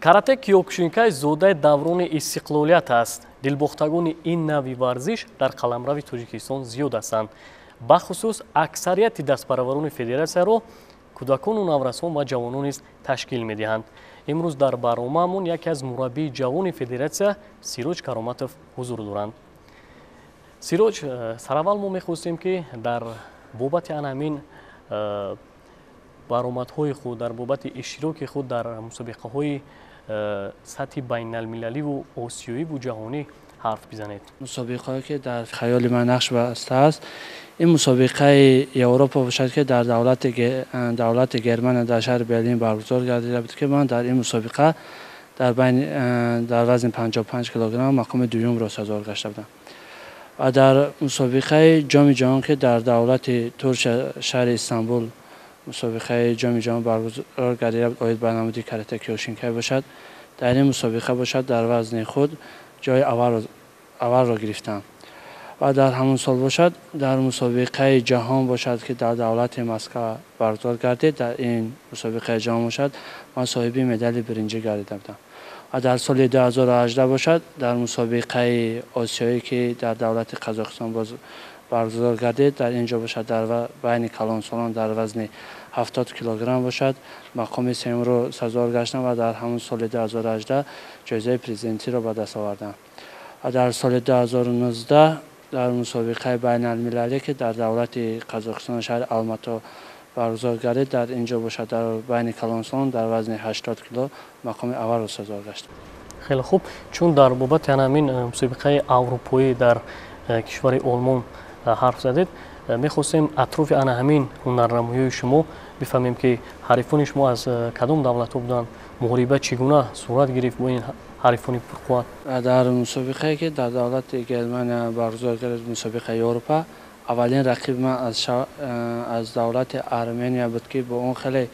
Карате киёкушинкай зодаи даврони истиқлолият аст. Дилбохтагони ин нави варзиш дар қаламрави Тоҷикистон зиёд ҳастанд. Бахусус аксарияти дастпарварони федератсияро кӯдакону наврасон ва ҷавонон низ ташкил медиҳанд. Имрӯз дар барномаамон яке аз мураббии ҷавони федератсия Сироҷ Кароматов ҳузур доранд. Сироҷ, сараввал мо мехостем, ки дар бобати ана ҳамин баромадҳои худ, дар бобати иштироки худ дар мусобиқаҳои сатҳи байналмилаливу осиёиву ҷаҳонӣ ҳарф бизанед. Мусобиқаҳое ки дар хаёли ман нақш бастааст, ин мусобиқаи Европа бошад, ки дар давлати Германия дар шаҳри Берлин баргузор гардида буд, ки ман дар ин мусобиқа дар вазни 55 килограмм мақоми дуюмро сазовор гашта будам. Ва дар мусобиқаи ҷоми ҷаҳон, ки дар давлати Турсия шаҳри Истанбул мусобиқаи ҷоми ҷаҳон баргузор гардида буд, оид ба намуди карате киёкушинкай бошад, дар ин мусобиқа бошад дар вазни худ ҷои аввалро гирифтам. Ва дар ҳамон сол бошад дар мусобиқаи ҷаҳон бошад, ки дар давлати Москва баргузор гардид, дар ин мусобиқаи ҷаҳон бошад ман соҳиби медали биринҷӣ гардида будам. Ва дар соли 2018 бошад дар мусобиқаи осиёӣ, ки дар давлати Қазоқистон боз баргузор гардид, дар ин ҷо бошад дар байни калонсолон дар вазни 70 килограмм бошад мақоми сеюмро сазовор гаштам ва дар ҳамон соли 2018 ҷоизаи президентиро ба даст овардам. Ва дар соли 2019 дар мусобиқаи байналмилалӣ, ки дар давлати Қазоқистон шаҳри Алмато баргузор гардид, дар ин ҷо бошад дар байни калонсолон дар вазни 80 кило мақоми аввалро сазовор гаштам. Хеле хуб. Чун дар бобати ҳамин мусобиқаи аврупоӣ дар кишвари Олмон ҳарф задед, мехостем атрофи ана ҳамин ҳунарнамоиҳои шумо бифаҳмем, ки ҳарифони шумо аз кадом давлатҳо буданд, муҳориба чӣ гуна сурат гирифт бо ин ҳарифони пурқувват? Дар мусобиқае, ки дар давлати Германия баргузор гардид, мусобиқаи Европа, аввалин рақиби ман аз давлати Армения буд, ки бо он хеле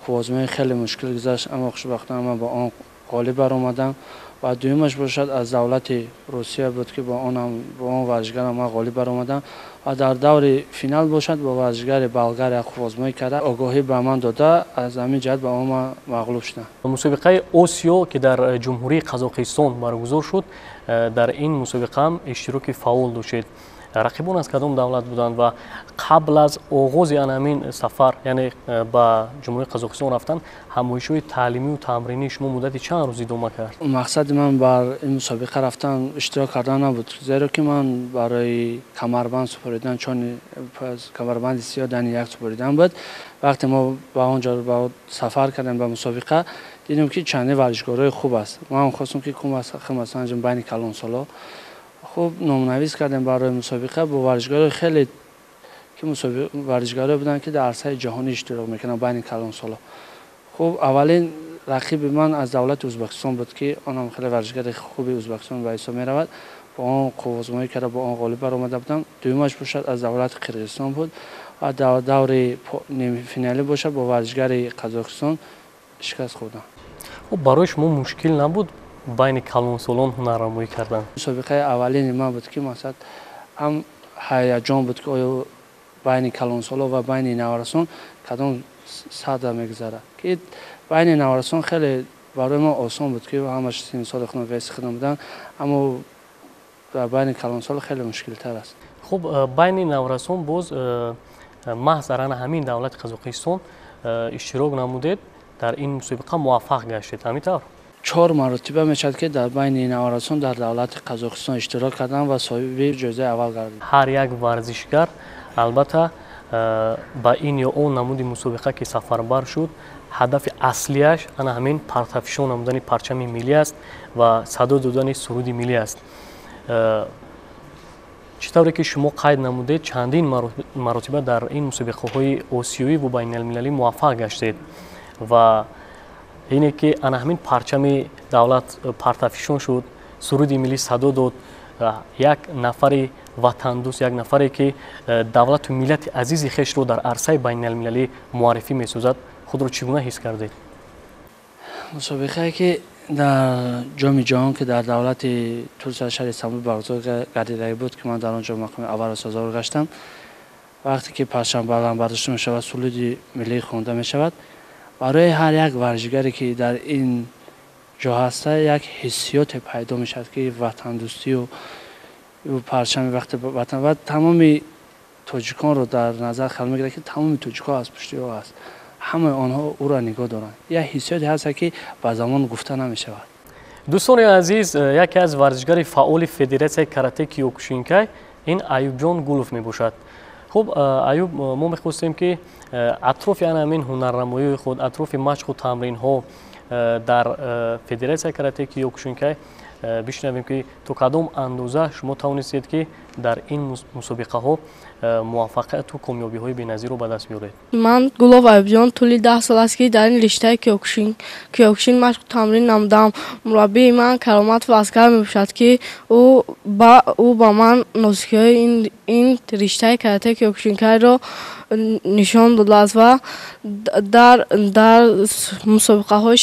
қуввозмои хеле мушкил гузашт, аммо хушбахтона ман бо он ғолиб баромадам. Ва дуюмаш бошад аз давлати Русия буд, ки бо он варзишгарам ман ғолиб баромадам. Ва дар даври финал бошад бо варзишгари Болгария қуввозмоӣ карда, огоҳӣ ба ман дода, аз ҳамин ҷиҳат ба он ман мағлуб шудам. Мусобиқаи Осиё, ки дар Ҷумҳурии Қазоқистон баргузор шуд, дар ин мусобиқа ҳам иштироки фаъол доштед. Рақибон аз кадом давлат буданд ва қабл аз оғози ана ҳамин сафар, яъне ба Ҷумҳурии Қазоқистон рафтан, ҳамоишҳои таълимию тамринии шумо муддати чанд рӯз идома кард? Мақсади ман бар ин мусобиқа рафтан, иштирок кардан набуд, зеро ки ман барои камарбанд супоридан, чун камарбанди сиёҳ дани як супоридан буд. Вақте мо ба он ҷо сафар кардем ба мусобиқа, дидем ки чанде варзишгорои хуб аст. Ман хостам ки кумасанҷам байни калонсоло. Хуб номнавис кардем барои мусобиқа бо варзишгарои хеле ки варзишгарои буданд, ки дар арсаи ҷаҳонӣ иштирок мекунанд байни калонсоло. Хуб, аввалин рақиби ман аз давлати Ӯзбекистон буд, ки онам хеле варзишгари хуби Ӯзбекистон ба ҳисоб меравад. Бо он қуввозмоӣ карда, бо он ғолиб баромада будам. Дуюмаш бошад аз давлати Қирғизистон буд ва дар даври нимфиналӣ бошад бо варзишгари Қазоқистон шикаст хӯрдам. Хуб, барои шумо мушкил набуд байни калонсолон ҳунарнамоӣ кардан? Мусобиқаи аввалини ман буд, ки мақсад ҳам ҳаяҷон буд, ки оё байни калонсолон ва байни наврасон кадом садра мегузарад, ки байни наврасон хеле барои мо осон буд, ки ҳамаш синни соли худам, веси худам буданд, аммо дар байни калонсолон хеле мушкилтар аст. Хуб, байни наврасон боз маҳз дар ана ҳамин давлати Қазоқистон иштирок намудед, дар ин мусобиқа муваффақ гаштед, ҳамин тавр? 4 маротиба мешавад, ки дар байни наврасон дар давлати Қазоқистон иштирок кардам ва соҳиби ҷоизаи аввал гардидам. Ҳар як варзишгар албатта ба ин ё он намуди мусобиқа ки сафарбар шуд, ҳадафи аслиаш ана ҳамин партафишон намудани парчами миллӣ аст ва садо додани суруди миллӣ аст. Чӣ тавре ки шумо қайд намудед, чандин маротиба дар ин мусобиқаҳои осиёӣ ва байналмилалӣ муваффақ гаштед ва ине ки ана ҳамин парчами давлат партафишон шуд, суруди миллӣ садо дод, як нафари ватандӯст, як нафаре ки давлату миллати азизи хешро дар арсаи байналмилалӣ муаррифӣ месозад, худро чӣ гуна ҳис кардед? Мусобиқае ки дар Ҷоми ҷаҳон, ки дар давлати Турсия шаҳри Истанбул баргузор гардида буд, ки ман дар он ҷо мақоми аввалро сазовор гаштам, вақте ки парчам баланд бардошта мешавад, суруди миллӣ хонда мешавад, барои ҳар як варзишгаре ки дар ин ҷо ҳаста як ҳиссиёте пайдо мешавад, ки ватандӯстию парчами вақти ватан ва тамоми тоҷиконро дар назар хаёл мегирад, ки тамоми тоҷикҳо аз пушти ӯ аст, ҳамаи онҳо ӯро нигоҳ доранд. Як ҳиссиёте ҳаст, ки ба замон гуфта намешавад. Дӯстони азиз, яке аз варзишгари фаъоли Федератсияи карате Киёкушинкай ин Аюбҷон Гулов мебошад. Хуб, Аюб, мо мехостем, ки атрофи ана ҳамин ҳунарнамоии худ, атрофи машқу тамринҳо дар Федератсияи карате Киёкушинкай бишнавем, ки то кадом андоза шумо тавонистед, ки дар ин мусобиқаҳо муваффақияту комёбиҳои беназирро ба даст биёред. Ман Гулов Аюбҷон тӯли 10 сол аст, ки дар ин риштаи киёкушин машқу тамрин намудам. Мураббии ман Кароматов Аскар мебошад, ки ӯ ба ман нозукиҳои ин риштаи карате киёкушинкайро нишон додааст ва дар мусобиқаҳои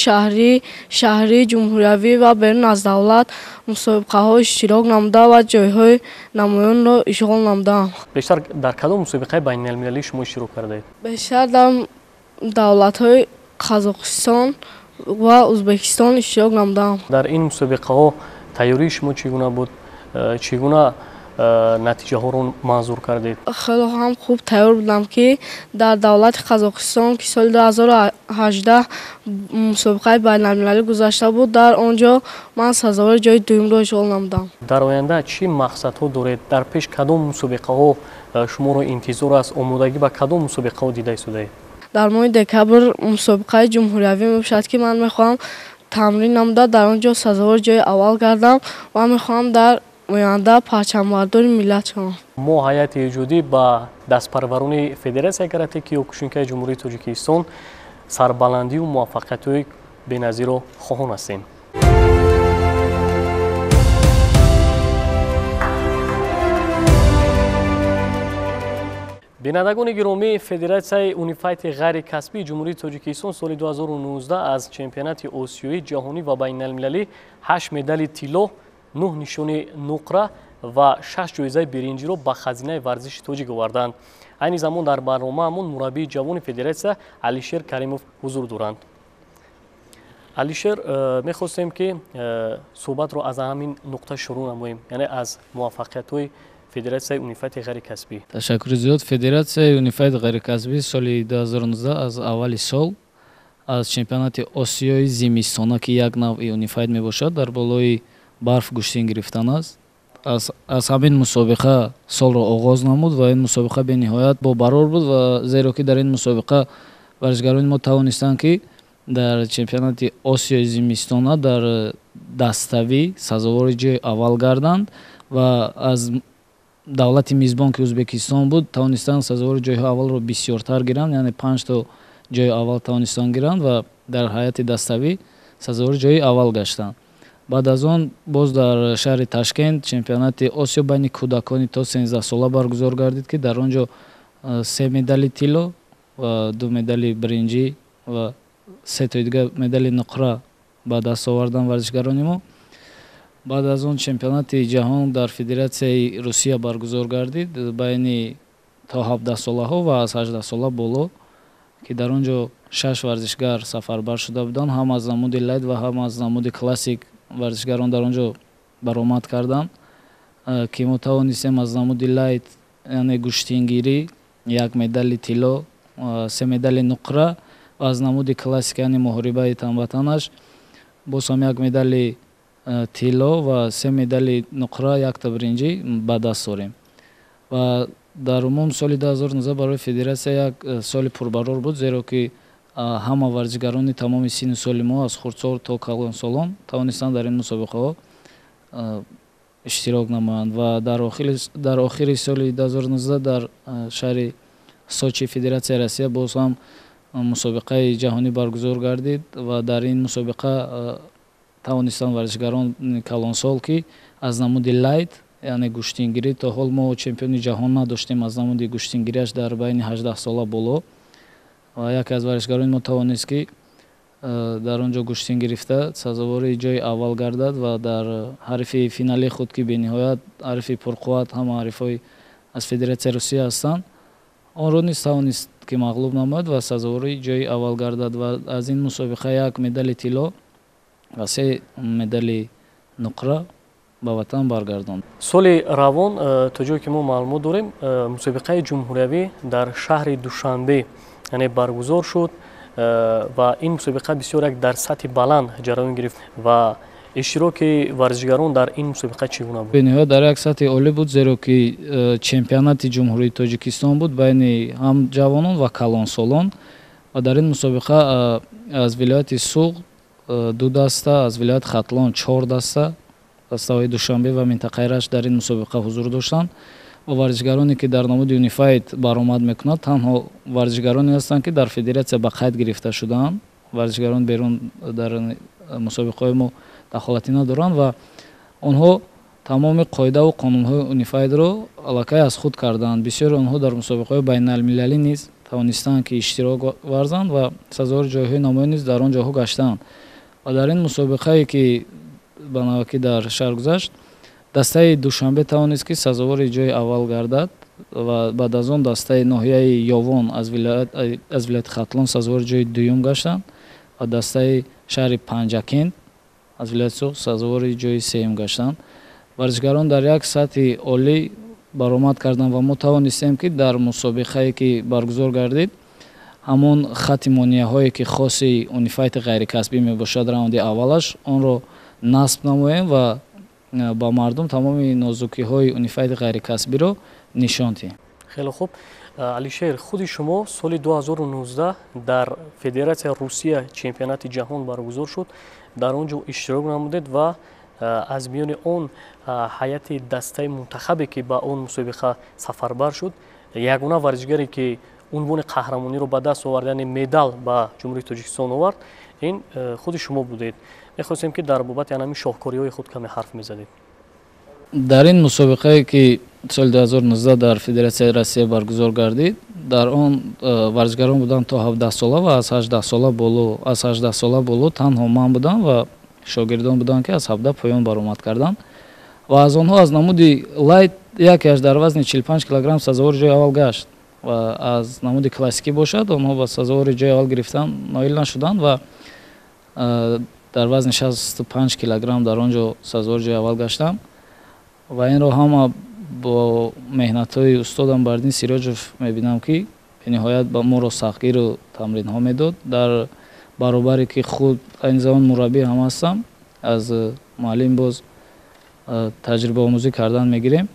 шаҳрӣ, ҷумҳуриявӣ ва берун аз давлат мусобиқаҳо иштирок намуда ва ҷойҳои намоёнро ишғол намудаам. Бештар дар кадом мусобиқаи байналмилалӣ шумо иштирок кардаед? Бештар дар давлатҳои Қазоқистон ва Ӯзбекистон иштирок намудаам. Дар ин мусобиқаҳо тайёрии шумо чӣ гуна буд? Чӣ гуна натиҷаҳоро манзур кардед? Хеле ҳам хуб тайёр будам, ки дар давлати Қазоқистон, ки соли 2018 мусобиқаи байналмилалӣ гузашта буд, дар он ҷо ман сазовори ҷои дуюмро ишғол намудам. Дар оянда чӣ мақсадҳо доред? Дар пеш кадом мусобиқаҳо шуморо интизор аст? Омодагӣ ба кадом мусобиқаҳо дида истодаед? Дар моҳи декабр мусобиқаи ҷумҳуриявӣ мебошад, ки ман мехоҳам тамрин намуда дар он ҷо сазовори ҷои аввал гардам ва мехоҳам дар оянда парчамбардори миллат шавам. Мо ҳайати эҷодӣ ба дастпарварони Федератсияи карате Киёкушинкаи Ҷумҳурии Тоҷикистон сарбаландию муваффақиятҳои беназирро хоҳон ҳастем. Бинандагони гиромӣ, Федератсияи унифайти ғайрикасбии Ҷумҳурии Тоҷикистон соли 2019 аз чемпионати осиёӣ, ҷаҳонӣ ва байналмилалӣ 8 медали тилло, 9 нишони нуқра ва 6 ҷоизаи биринҷиро ба хазинаи варзиши тоҷик оварданд. Айни замон дар барномаамон мураббии ҷавони федератсия Алишер Каримов ҳузур доранд. Алишер, мехостем, ки суҳбатро аз ҳамин нуқта шурӯъ намоем, яъне аз муваффақиятҳои Федератсияи унифайти ғайрикасбӣ. Ташаккури зиёд. Федератсияи унифайти ғайрикасбӣ соли 2019 аз аввали сол аз чемпионати Осиёи зимистона, ки як навъи унифайт мебошад, дар болои барф гӯштин гирифтан аст, аз ҳамин мусобиқа солро оғоз намуд ва ин мусобиқа бениҳоят бобарор буд, ва зеро ки дар ин мусобиқа варзишгарони мо тавонистанд, ки дар чемпионати Осиёи зимистона дар даставӣ сазовори ҷои аввал гарданд ва аз давлати мизбон, ки Ӯзбекистон буд, тавонистанд сазовори ҷойҳои аввалро бисёртар гиранд, яъне панҷто ҷои аввал тавонистанд гиранд ва дар ҳайати даставӣ сазовори ҷои аввал гаштанд. Баъд аз он боз дар шаҳри Ташкент чемпионати Осиё байни кӯдакони то 13 сола баргузор гардид, ки дар он ҷо се медали тилло ва ду медали биринҷӣ ва сетои дигар медали нуқра ба даст оварданд варзишгарони мо. Баъд аз он чемпионати ҷаҳон дар Федератсияи Русия баргузор гардид байни то 17 солаҳо ва аз 18 сола боло, ки дар он ҷо шаш варзишгар сафарбар шуда буданд. Ҳам аз намуди лайт ва ҳам аз намуди классик варзишгарон дар он ҷо баромад карданд, ки мо тавонистем аз намуди лайт, яъне гӯштингирӣ, як медали тилло, се медали нуқра ва аз намуди классик, яъне муҳорибаи танбатанаш, боз ҳам як медали тилло ва се медали нуқра, якта биринҷӣ ба даст орем. Ва дар умум соли 2019 барои федератсия як соли пурбарор буд, зеро ки ҳама варзишгарони тамоми синну соли мо, аз хурдсол то калонсолон, тавонистанд дар ин мусобиқаҳо иштирок намоянд. Ва дар охири соли 2019 дар шаҳри Сочи Федератсияи Россия боз ҳам мусобиқаи ҷаҳонӣ баргузор гардид ва дар ин мусобиқа тавонистанд варзишгарони калонсол, ки аз намуди лайт, яъне гӯштингирӣ, то ҳол мо чемпиони ҷаҳон надоштем аз намуди гӯштингириаш дар байни 18 сола боло, ва яке аз варзишгарони мо тавонист, ки дар он ҷо гӯштин гирифта сазовори ҷои аввал гардад ва дар ҳарифи финалии худ, ки бениҳоят ҳарифи пурқувват, ҳама ҳарифҳои аз Федератсияи Русия ҳастанд, онро низ тавонист, ки мағлуб намояд ва сазовори ҷои аввал гардад ва аз ин мусобиқа як медали тилло ва се медали нуқра ба ватан баргардонд. Соли равон, то ҷое ки мо маълумот дорем, мусобиқаи ҷумҳуриявӣ дар шаҳри Душанбе, яъне, баргузор шуд ва ин мусобиқа бисёр як дар сатҳи баланд ҷараён гирифт. Ва иштироки варзишгарон дар ин мусобиқа чӣ гуна буд? Бениҳоят дар як сатҳи олӣ буд, зеро ки чемпионати Ҷумҳурии Тоҷикистон буд байни ҳам ҷавонон ва калонсолон. Ва дар ин мусобиқа аз вилояти Суғд ду даста, аз вилояти Хатлон чор даста, дастаҳои Душанбе ва минтақаи Рашт дар ин мусобиқа ҳузур доштанд. Ва варзишгароне, ки дар намуди унифайт баромад мекунад, танҳо варзишгароне ҳастанд, ки дар федератсия ба қайд гирифта шудаанд. Варзишгарон берун дар мусобиқаҳои мо дахолатӣ надоранд ва онҳо тамоми қоидаву қонунҳои унифайтро аллакай аз худ кардаанд. Бисёри онҳо дар мусобиқаҳои байналмилалӣ низ тавонистаанд, ки иштирок варзанд ва сазовори ҷойҳои намоён низ дар он ҷоҳо гаштаанд. Ва дар ин мусобиқае, ки ба навбакӣ дар шаҳр гузашт, дастаи Душанбе тавонист, ки сазовори ҷои аввал гардад ва баъд аз он дастаи ноҳияи Ёвон аз вилояти Хатлон сазовори ҷои дуюм гаштанд ва дастаи шаҳри Панҷакент аз вилояти Суғд сазовори ҷои сеюм гаштанд. Варзишгарон дар як сатҳи олӣ баромад карданд ва мо тавонистем, ки дар мусобиқае, ки баргузор гардид, ҳамон хати монеаҳое, ки хоси унифайти ғайрикасбӣ мебошад, раунди аввалаш, онро насб намоем ва ба мардум тамоми нозукиҳои унифайти ғайрикасбиро нишон диҳем. Хеле хуб. Алишер, худи шумо соли 2019 дар Федератсияи Русия чемпионати ҷаҳон баргузор шуд, дар он ҷо иштирок намудед ва аз миёни он ҳайати дастаи мунтахабе, ки ба он мусобиқа сафарбар шуд, ягона варзишгаре, ки унвони қаҳрамониро ба даст овард, яъне медал ба Ҷумҳурии Тоҷикистон овард, ин худи шумо будед. Мехостем, ки дар бобати ҳамин шоҳкориҳои худ каме ҳарф мезадед. Дар ин мусобиқае, ки соли 2019 дар Федератсияи Россия баргузор гардид, дар он варзишгарон буданд то 17 сола ва аз 18 сола боло. Аз 18 сола боло танҳо ман будам ва шогирдон буданд, ки аз 17 поён баромад карданд. Ва аз онҳо аз намуди лайт якеаш дар вазни 45 килограмм сазовори ҷои аввал гашт ва аз намуди классикӣ бошад, онҳо ба сазовори ҷои аввал гирифтан ноил нашуданд ва дар вазни 65 килограмм дар он ҷо сазовори ҷои аввал гаштам. Ва инро ҳама Бо меҳнатҳои устодам Бардин Сироҷов мебинам, ки бениҳоят ба моро сахтгиру тамринҳо медод. Дар баробаре ки худ айни замон мураббӣ ҳам ҳастам, аз муаллим боз таҷрибаомӯзӣ кардан мегирем.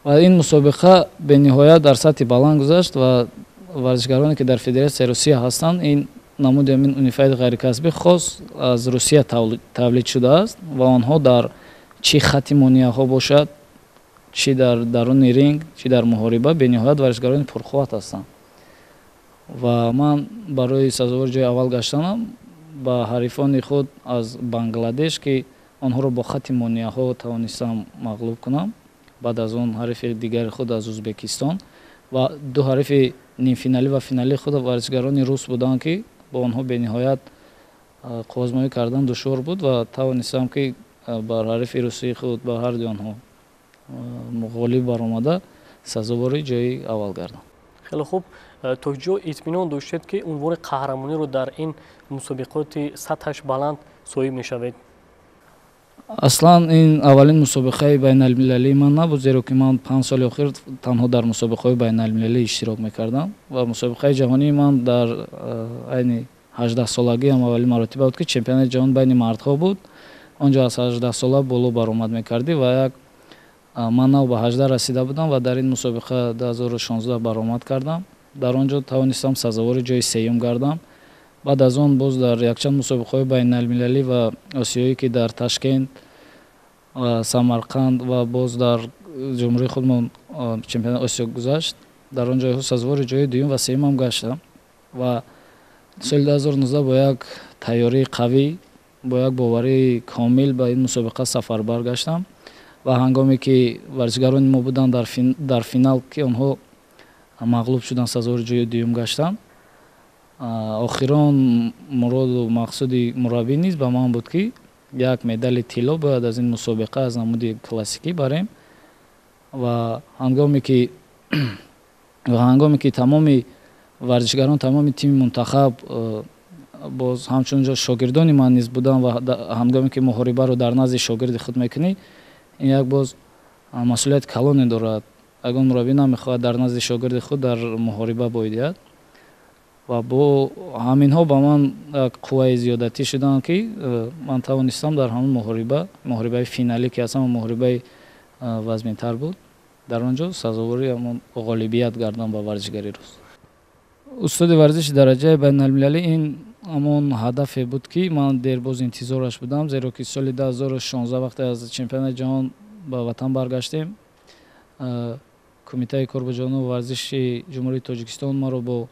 Ва ин мусобиқа бениҳоят дар сатҳи баланд гузашт ва варзишгароне ки дар Федератсияи Русия ҳастанд, ин намуди ҳамин унифайд ғайрикасбӣ хос аз Русия тавлид шудааст ва онҳо дар чӣ хати монеаҳо бошад, чӣ дар даруни ринг, чӣ дар муҳориба бениҳоят варзишгарони пурқувват ҳастанд. Ва ман барои сазовори ҷои аввал гаштанам ба ҳарифони худ аз Бангладеш, ки онҳоро бо хати монеаҳо тавонистам мағлуб кунам, баъд аз он ҳарифи дигари худ аз Ӯзбекистон ва ду ҳарифи нимфиналӣ ва финалии худ варзишгарони рус буданд, ки бо онҳо бениҳоят қувваозмоӣ кардан душвор буд ва тавонистам, ки бар ҳарифи русии худ ба ҳарду онҳо ғолиб баромада сазовори ҷои аввал гардам. Хеле хуб. То ҷо итминон доштед, ки унвони қаҳрамониро дар ин мусобиқоти сатҳаш баланд соҳиб мешавед? Аслан ин аввалин мусобиқаи байналмилалии ман набуд, зеро ки ман 5 соли охир танҳо дар мусобиқаҳои байналмилалӣ иштирок мекардам ва мусобиқаи ҷаҳонии ман дар айни 18-солагиам аввалин маротиба буд, ки чемпионати ҷаҳон байни мардҳо буд. Он ҷо аз 18 сола боло баромад мекардӣ ва як ман нав ба 18 расида будам ва дар ин мусобиқа 2016 баромад кардам. Дар он ҷо тавонистам сазовори ҷои сеюм гардам. Баъд аз он боз дар якчанд мусобиқаҳои байналмилалӣ ва осиёӣ, ки дар Ташкент, Самарқанд ва боз дар ҷумҳурии худмон чемпионати Осиё гузашт, дар он ҷойҳо сазовори ҷои дуюм ва сеюмам гаштам. Ва соли 2019 бо як тайёрии қавӣ, бо як боварии комил ба ин мусобиқа сафарбар гаштам ва ҳангоме ки варзишгарони мо буданд дар финал, ки онҳо мағлуб шуданд, сазовори ҷои дуюм гаштанд. Охирон муроду мақсуди мураббӣ низ ба ман буд, ки як медали тилло бояд аз ин мусобиқа аз намуди классикӣ барем. Ва ҳангоме ки тамоми варзишгарон, тамоми тими мунтахаб, боз ҳамчун ҷо шогирдони ман низ буданд ва ҳангоме ки муҳорибаро дар назди шогирди худ мекунӣ, ин як боз масъулияти калоне дорад. Ягон мураббӣ намехоҳад дар назди шогирди худ дар муҳориба боидиҳад. Ва бо ҳаминҳо ба ман як қувваи зиёдатӣ шуданд, ки ман тавонистам дар ҳамон муҳориба, муҳорибаи финалӣ, ки аз ҳама муҳорибаи вазминтар буд, дар он ҷо сазовори ҳамон ғолибият гардам ба варзишгари рус. Устоди варзиши дараҷаи байналмилалӣ ин ҳамон ҳадафе буд, ки ман дербоз интизораш будам, зеро ки соли 2016 вақте аз чемпионати ҷаҳон ба ватан баргаштем, Кумитаи кор бо ҷавонон ва варзиши Ҷумҳурии Тоҷикистон маро бо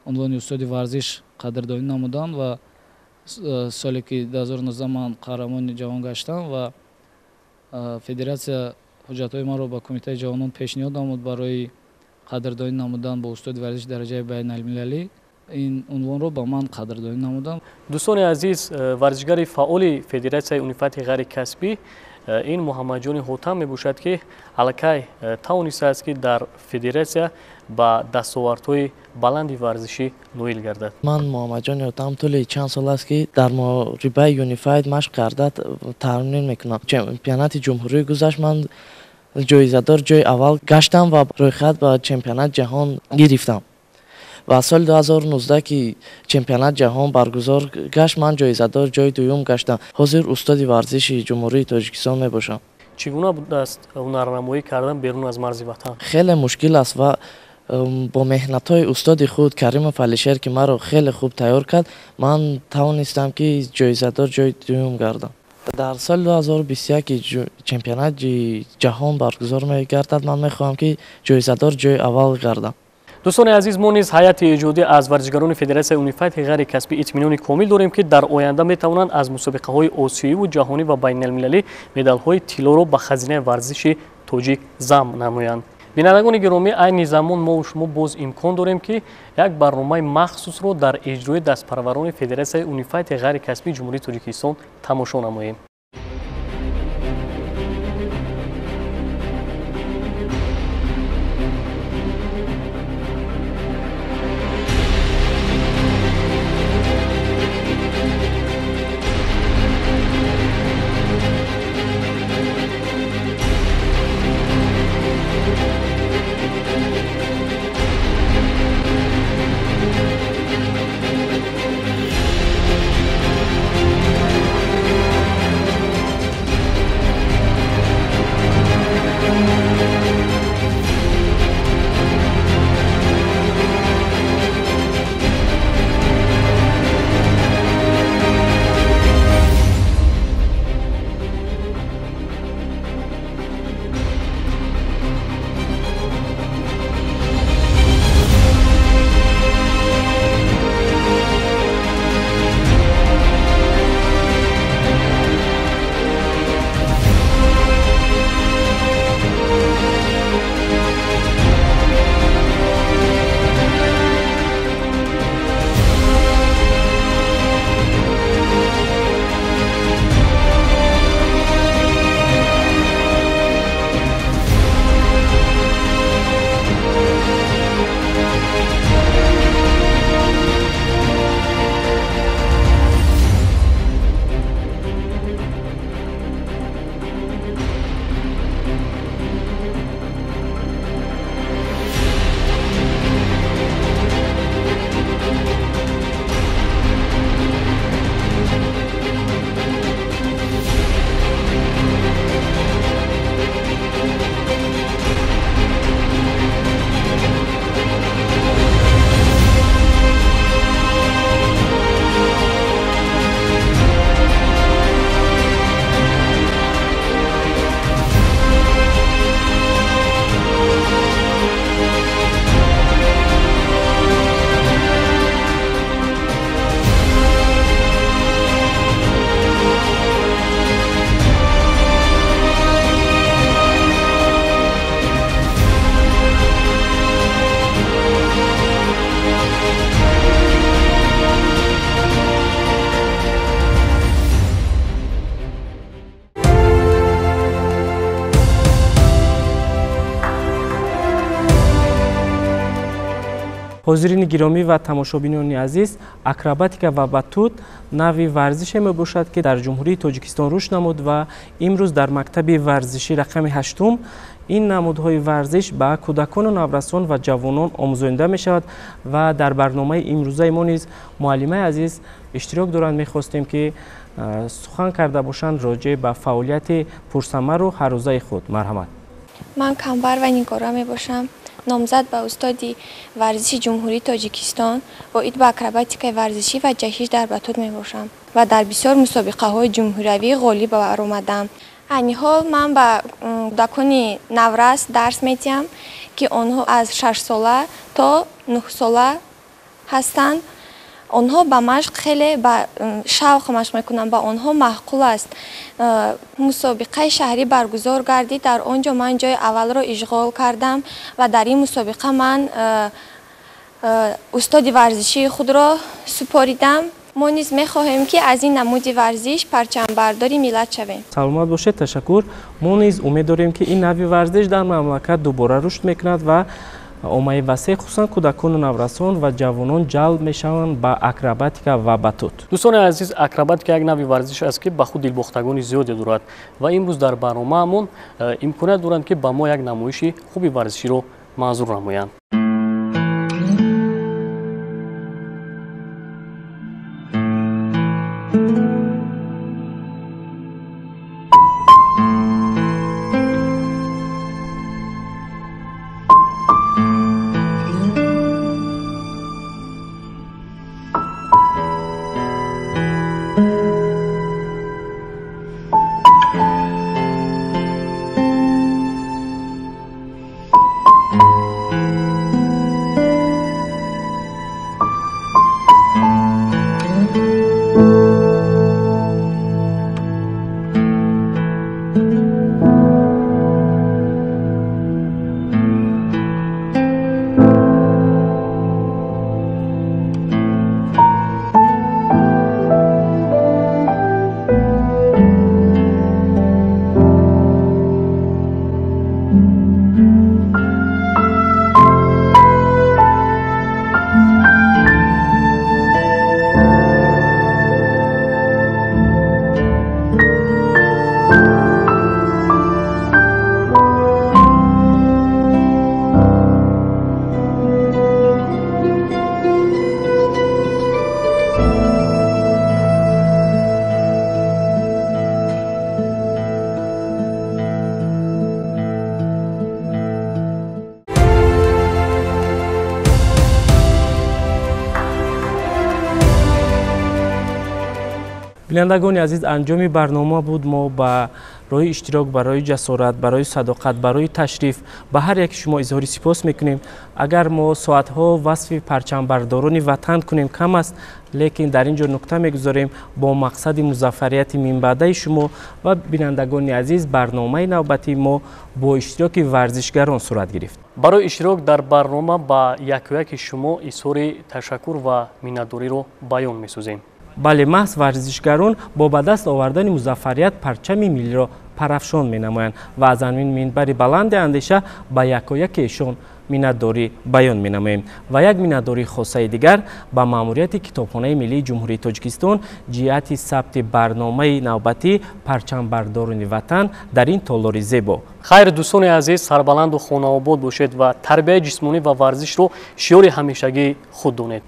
унвони устоди варзиш қадрдонӣ намуданд ва соли ки 2019 ман қаҳрамони ҷавон гаштам ва федератсия ҳуҷҷатҳои маро ба Кумитаи ҷавонон пешниҳод намуд барои қадрдонӣ намудан бо устоди варзиши дараҷаи байналмилалӣ. Ин унвонро ба ман қадрдонӣ намуданд. Дӯстони азиз, варзишгари фаъоли Федератсияи унифайти ғайрикасбӣ ин Муҳаммадҷони Ҳотам мебошад, ки аллакай тавонистааст, ки дар федератсия ба дастовардҳои баланди варзишӣ ноил гардад. Ман Муҳаммадҷони Ҳотам тӯли чанд сол аст, ки дар муҳорибаи юнифайт машқ карда тамрин мекунам. Чемпионати ҷумҳурӣ гузашт, ман ҷоизадор ҷои аввал гаштам ва рӯйхат ба чемпионати ҷаҳон гирифтам. Ва соли 2019 ки чемпионати ҷаҳон баргузор гашт, ман ҷоизадор ҷои дуюм гаштам. Ҳозир устоди варзиши Ҷумҳурии Тоҷикистон мебошам. Чӣ гуна будааст ҳунарнамоӣ кардан берун аз марзи ватан? Хеле мушкил аст ва бо меҳнатҳои устоди худ Каримов Алишер, ки маро хеле хуб тайёр кард, ман тавонистам, ки ҷоизадор ҷои дуюм гардам. Дар соли 2021 ки чемпионати ҷаҳон баргузор мегардад, ман мехоҳам, ки ҷоизадор ҷои аввал гардам. Дӯстони азиз, мо низ ҳайати эҷодӣ аз варзишгарони Федератсияи унифайти ғайрикасбӣ итминони комил дорем, ки дар оянда метавонанд аз мусобиқаҳои осиёиву ҷаҳонӣ ва байналмилалӣ медалҳои тиллоро ба хазинаи варзиши тоҷик зам намоянд. Бинандагони гиромӣ, айни замон мо шумо боз имкон дорем, ки як барномаи махсусро дар иҷрои дастпарварони Федератсияи унифайти ғайрикасбии Ҷумҳурии Тоҷикистон тамошо намоем. Ҳозирини гиромӣ ва тамошобинони азиз, акробатика ва батут навъи варзише мебошад, ки дар Ҷумҳурии Тоҷикистон рушд намуд ва имрӯз дар мактаби варзишӣ рақами 8 ин намудҳои варзиш ба кӯдакону наврасон ва ҷавонон омӯзонида мешавад ва дар барномаи имрӯзаи мо низ муаллимаи азиз иштирок доранд. Мехостем, ки сухан карда бошанд роҷеъ ба фаъолияти пурсамару ҳаррӯзаи худ. Марҳамат. Ман Камбар ва Нигора мебошам, номзад ба устоди варзиши Ҷумҳурии Тоҷикистон оид ба акробатикаи варзишӣ ва ҷаҳиш дар батут мебошам ва дар бисёр мусобиқаҳои ҷумҳуриявӣ ғолиб баромадам. Айни ҳол ман ба кӯдакони наврас дарс медиҳам, ки онҳо аз 6 сола то 9 сола ҳастанд. Онҳо ба машқ хеле ба шавқ машқ мекунанд, ба онҳо маъқул аст. Мусобиқаи шаҳрӣ баргузор гардид, дар он ҷо ман ҷои аввалро ишғол кардам ва дар ин мусобиқа ман устоди варзишии худро супоридам. Мо низ мехоҳем, ки аз ин намуди варзиш парчамбардори миллат шавем. Саломат бошед, ташаккур. Мо низ умед дорем, ки ин навъи варзиш дар мамлакат дубора рушд мекунад ва оммаи васеъ, хусусан кӯдакону наврасон ва ҷавонон ҷалб мешаванд ба акробатика ва батут. Дӯстони азиз, акробатика як навъи варзиш аст, ки ба худ дилбохтагони зиёде дорад ва имрӯз дар барномаамон имконият доранд, ки ба мо як намоиши хуби варзиширо манзур намоянд. Бинандагони азиз, анҷоми барнома буд. Мо ба роҳи иштирок, барои ҷасорат, барои садоқат, барои ташриф ба ҳар яки шумо изҳори сипос мекунем. Агар мо соатҳо васфи парчамбардорони ватан кунем, кам аст, лекин дар ин ҷо нукта мегузорем бо мақсади музаффарияти минбаъдаи шумо. Ва бинандагони азиз, барномаи навбатии мо бо иштироки варзишгарон сурат гирифт. Барои иштирок дар барнома ба якояки шумо изҳори ташаккур ва миннатдориро баён месозем. Бале, маҳз варзишгарон бо ба даст овардани музаффарият парчами миллиро парафшон менамоянд ва аз ҳамин минбари баланди андеша ба якояки эшон миннатдорӣ баён менамоем. Ва як миннатдории хосаи дигар ба маъмурияти Китобхонаи миллии Ҷумҳурии Тоҷикистон ҷиҳати сабти барномаи навбатӣ парчамбардорони ватан дар ин толори зебо. Хайр, дӯстони азиз, сарбаланду хонаобод бошед ва тарбияи ҷисмонӣ ва варзишро шиёри ҳамешагии худ донед.